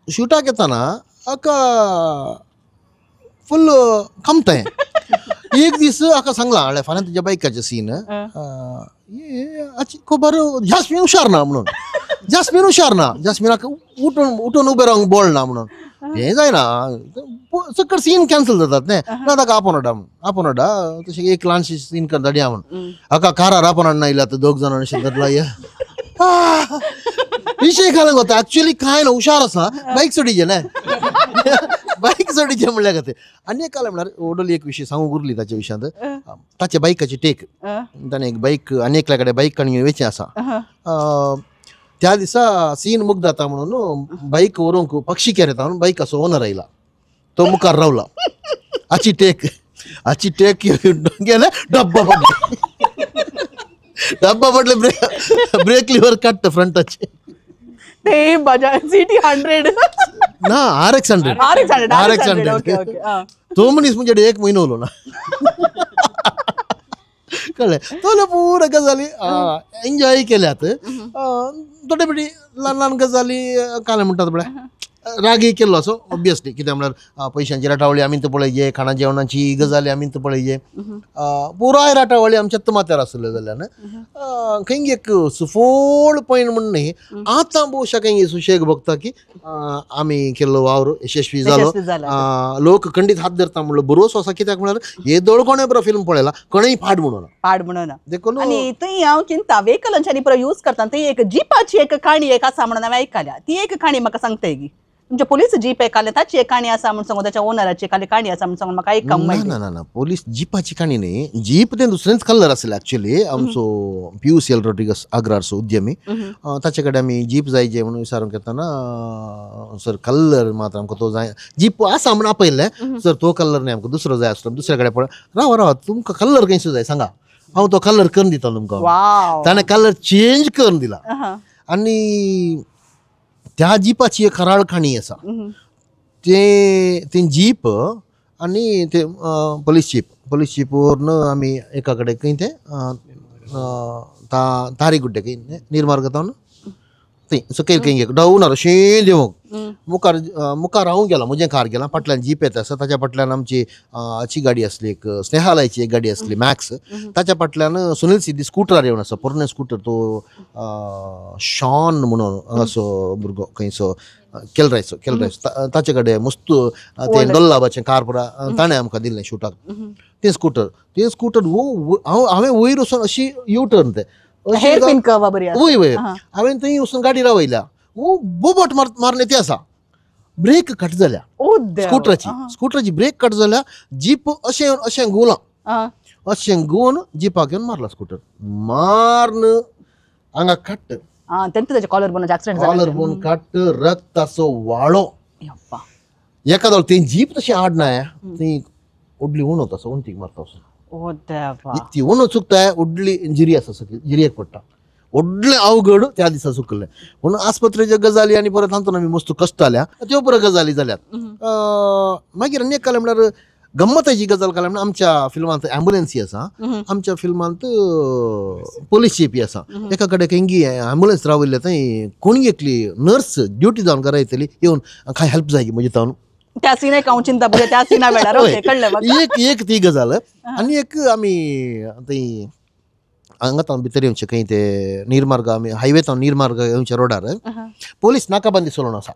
Speaker 2: शुटाक येताना हाका फुल कमताय एक दीस हाका सांगलां हांवें फाल्यां तुज्या बायकाचें सीन खबर जास्मीन हुशार ना म्हणून जास्मीन हुशार ना जास्मिनाक उठून उठून उबें रावंक बळ ना म्हणून. हें जायना सकट सीन कॅन्सल जातात न्ही ना ताका आपोवन हाडा म्हूण आपोवन हाडा तशें एक ल्हानशी सीन कर धाडया म्हूण हाका कारार आपोवन हाडना येयला आतां दोग जाणां अशें धरला विशय घालूंक वता एक्चुअली कांय ना हुशार आसा बायक सोडीचे न्हय बायक सोडीचे म्हणल्या खातीर आनी एक काल म्हणल्यार ओडली एक विशय सांगूंक उरली ताच्या विशयांत ताच्या बायकाची टेक ताणें एक बायक आनी एकल्या कडेन बायक काडून वेचें आसा त्या दिसा सीन मुग्ध जाता म्हणून बायक व्हरूंक पक्षी केर येता म्हणून बायकाचो ओनर आयला तो मुखार रावला हाची टेक हाची टेक गेले डब्बा पडले डब्बा पडले ब्रेक लिव्हर काडटा फ्रंटाचे
Speaker 3: ते बजाज सिटी 100
Speaker 2: ना RX 100 RX 100
Speaker 3: okay okay
Speaker 2: तो मनीस म्हणजे एक म्हयनो उलो ना कळ्ळें तो पुरा गजाली एन्जॉय केल्यात थोडे बेटी ल्हान ल्हान गजाली काल म्हणटात पळय रागी केल्लो असो ऑब्वियसली कित्याक म्हळ्यार पयशांची राटावळी आमी तर पळयचे खाणा जेवणाची गजाली आमी तर पळयचे पुराय राटावळी आमच्या माथ्यार आसल्यो जाल्ल्यान खंय एक सुफोळ पॉयंट म्हण न्ही आतां भोवशा खंय सुशेग भोगता की आमी केल्लो वावर यशस्वी जालो लोक खंडीत हात धरता म्हणलो बरोसो आसा कित्याक म्हळ्यार हे दोळ कोणें बरो फिल्म पळयला कोणेंय पाड म्हणून
Speaker 3: पाड म्हणून देखून आनी थंय हांव चिंता व्हेकलांच्यानी पुरो यूज करता थंय एक जिपाची एक काणी एक आसा म्हणून हांवें आयकल्या ती एक काणी म्हाका सांगताय की तुमच्या पोलीस जीप एक आले ताची एक काणी आसा म्हूण सांगून ताच्या ओनराची एकाली काणी आसा म्हूण सांगून म्हाका आयकूंक मेळ्ळें.
Speaker 2: ना ना ना पोलीस जिपाची काणी न्ही जीप तें दुसरेंच कलर आसलें एक्चुअली आमचो पियूस एल रॉड्रिगस आग्रारचो उद्यमी ताचे कडेन आमी जीप जाय जे म्हणून विचारूंक येतना सर कलर मात्र आमकां तो जाय जीप आसा म्हूण आपयल्लें सर तो कलर न्ही आमकां दुसरो जाय आसलो दुसऱ्या कडेन पळय रावा रावा तुमकां कलर खंयचो जाय सांगा हांव तो कलर करून दिता तुमकां ताणें कलर चेंज करून दिला आनी त्या जिपाची एक खराळ काणी आसा ते जीप आनी ते पोलीस जीप पोलीस जीप व्हरून आमी एका कडेन खंय ते तारी गुड्डे खंय निर्मार्ग जावन थंय सकयल खंय डावन अशें देंवूंक मुखार मुखार हांव गेलो म्हजें कार गेलां फाटल्यान जीप येता आसा ताच्या फाटल्यान आमची हाची गाडी आसली एक स्नेहालयाची एक गाडी आसली मॅक्स ताच्या फाटल्यान सुनील सिद्धी स्कुटरार येवन आसा पोरणे स्कुटर तो शॉन म्हणून असो भुरगो खंयचो केलरायचो केलरायचो ताचे कडेन मस्त तें डोल्लाबाचें कार पुरा ताणें आमकां दिल्लें शूटाक तें स्कुटर तें स्कुटर हांव हांवें वयर वचून अशी यू टर्न तें वय वय हांवें थंय वचून गाडी रावयल्या बोबट मारून येते आसा ब्रेक कट जाल्या स्कुटराची स्कुटराची ब्रेक कट जाल्या जीप अशें अशें घुंवलां अशें घुंवन जिपाक येवन मारला स्कुटर मारून हांगा कट कॉलर बोन कट रक्ताचो वाळो एका ती जीप तशी आडना ती व्हडली उणत आसा उंटीक मारता वचून ती उणत चुकताय व्हडली इंजरी आसा सकयल जिरयेक पडटा व्हडलें अवघड त्या दिसा चुकलें म्हणून आस्पत्रेच्यो गजाली आनी परत तातूंत आमी मस्त कश्ट जाल्या त्यो परत गजाली जाल्यात मागीर आनी एक काल म्हणल्यार गम्मताची गजाल काल म्हणल्यार आमच्या फिल्मांत एम्बुलन्सी आसा आमच्या फिल्मांत पोलीस जीपी आसा एका कडेन खंय एम्बुलन्स राविल्ले थंय कोणी एकली नर्स ड्युटी जावन घरा येतली येवन काय हेल्प जाय म्हजे तावन
Speaker 3: त्या सीन एक हांव चिंता पळय त्या सिना वेळार ओके कळ्ळें म्हाका
Speaker 2: एक एक ती गजाल आनी एक आमी थंय हांगा तावन भितर येवचें खंय ते निर्मार्ग आमी हायवे तावन निर्मार्ग येवच्या रोडार पोलीस नाकाबंदी चलोवन आसा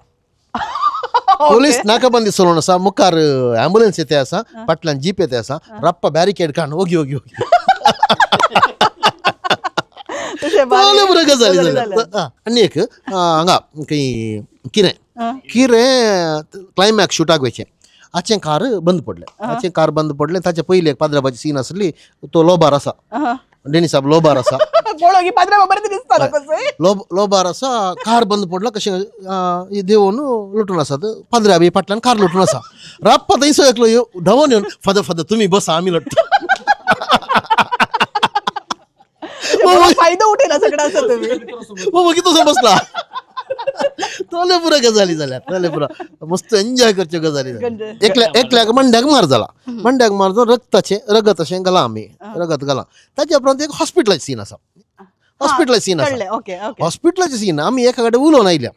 Speaker 2: पोलीस नाकाबंदी चलोवन आसा मुखार एम्बुलन्स येते आसा फाटल्यान जीप येते आसा रप्पा बॅरिकेड काडून ओगी ओगी ओगी बऱ्यो गजाली जाल्या आनी एक हांगा खंय किरें किरें क्लायमॅक्स शुटाक वयचें आचें कार बंद पडलें आचें कार बंद पडलें ताचे पयलीं एक पाद्राबाची सीन आसली तो लोबार आसा डेनी साहेब लोबार आसा लोबार आसा कार बंद पडला कशें देंवून लुटून आसात पाद्रा बी फाटल्यान कार लुटून आसा राप्पा थंयसर एकलो यो धांवून येवन फादर फादर तुमी बसा आमी लुट्टा
Speaker 3: फायदो उठयला सगळं आसा तुमी
Speaker 2: वगीत वचून बसला तोले पुरो गजाली जाल्यात तोले पुरो मस्त एन्जॉय करच्यो गजाली जाल्या एकल्या एकल्याक मंड्याक मार जाला मंड्याक मार जावन रगताचें रगत अशें घालां आमी रगत घालां ताच्या उपरांत एक हॉस्पिटलाचें सीन आसा हॉस्पिटलाचें सीन आसा हॉस्पिटलाचें सीन आमी एका कडेन उलोवन आयल्या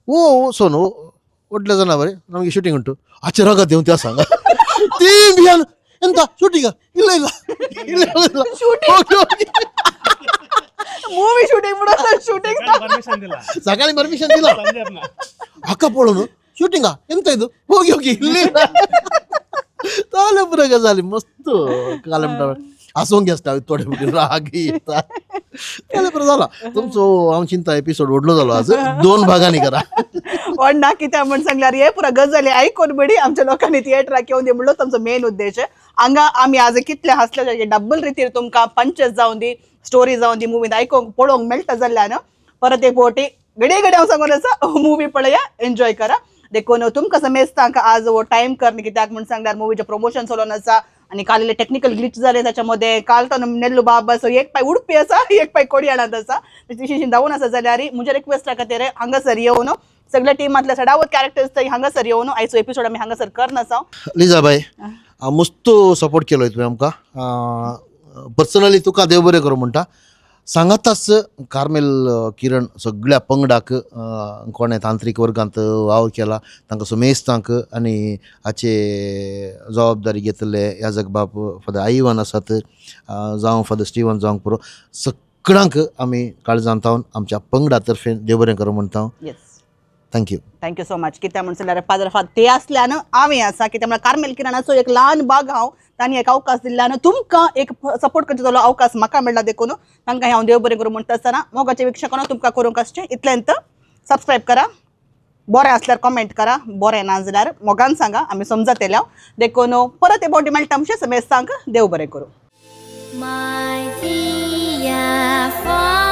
Speaker 2: ओ सोनू व्हडले जनावर नಮಗೆ शूटिंग उंटು ಆಚೆ ರಗत येवन त्या सांगा ती भियान ಎಂತ ಶೂಟಿಂಗ್ ಇಲ್ಲ ಇಲ್ಲ ಇಲ್ಲ ಇಲ್ಲ
Speaker 3: ಮೂವಿ ಶೂಟಿಂಗ್ ಬಿಡು ಶೂಟಿಂಗ್
Speaker 2: सकाळी परमिशन दिला हाका पळोवन ಶೂಟಿಂಗಾ ಎಂತ ಇದು ಹೋಗಿ ಹೋಗಿ ಇಲ್ಲಿ ತಾಲೆ ಪುರ ಗಜಾಲಿ ಮಸ್ತ್ काले म्हणटा आसोंक आसता थोडे फुडें राग येता ताले पुरो जाला तुमचो हांव चिंता एपिसोड व्हडलो जालो आज दोन भागांनी करा
Speaker 3: व्हडना कित्याक म्हण सांगल्यार हे पुरा गजाली आयकून बडी आमच्या लोकांनी थिएटराक येवन दी म्हणलो तुमचो मेन उद्देश. हांगा आमी आज कितले हांसले डबल रितीर तुमकां पंचेस जावन दी स्टोरी जावन दी मुवीन आयकूंक पळोवंक मेळटा जाल्ल्यान परत एक फावटी घडये घडये हांव सांगून आसा मुवी पळया एन्जॉय करा. देखून तुमकां समेस्तांक आज हो टायम कर कित्याक म्हण सांगल्यार मुवीचें प्रमोशन चलोवन आसा आनी काल टेक्निकल ग्लिच जाले त्याच्यामध्ये काल तो नेल्लू बाब असो एक पाय उडपी आसा एक पाय कोडयाळांत आसा तशी धांवून आसा जाल्यार म्हजे रिक्वेस्ट खातीर हांगासर येवन सगळ्या टिमांतले सडावत कॅरेक्टर्स हांगासर येवन आयचो एपिसोड आमी हांगासर करनासा.
Speaker 2: लिजाबाय मस्त सपोर्ट केलो तुवें आमकां पर्सनली तुका देव बरें करूं म्हणटा. सांगाताच कार्मेल किरण सगळ्या पंगडाक कोणें तांत्रीक वर्गांत वावर केला तांकां समेस्तांक आनी हाचे जबाबदारी घेतले याजक बाब फादर आयवन आसात जावं फादर स्टिवन जावंक पुरो सगळ्यांक आमी काळजांत तावन आमच्या पंगडा तर्फे देव बरें करूं म्हणटा. Thank you
Speaker 3: thank you so much. कित्याक म्हण जाल्यार फादर फादर ते आसल्यान आमी आसा कित्याक म्हळ्यार कार्मेल किरणाचो एक ल्हान भाग हांव तांणी एक अवकाश दिल्ल्यान तुमकां एक सपोर्ट करचो जालो अवकाश म्हाका मेळ्ळा देखून तांकां हांव देव बरें करूं म्हणटा आसतना मोगाचे वीक्षकांनो तुमकां करूंक आसचें इतलेंत सबस्क्रायब करा बरें आसल्यार कॉमेंट करा बरें ना जाल्यार मोगान सांगा आमी समजतले देखून परत एक फावटी मेळटा आमचें समेस्तांक देव बरें करूं.
Speaker 10: My dear.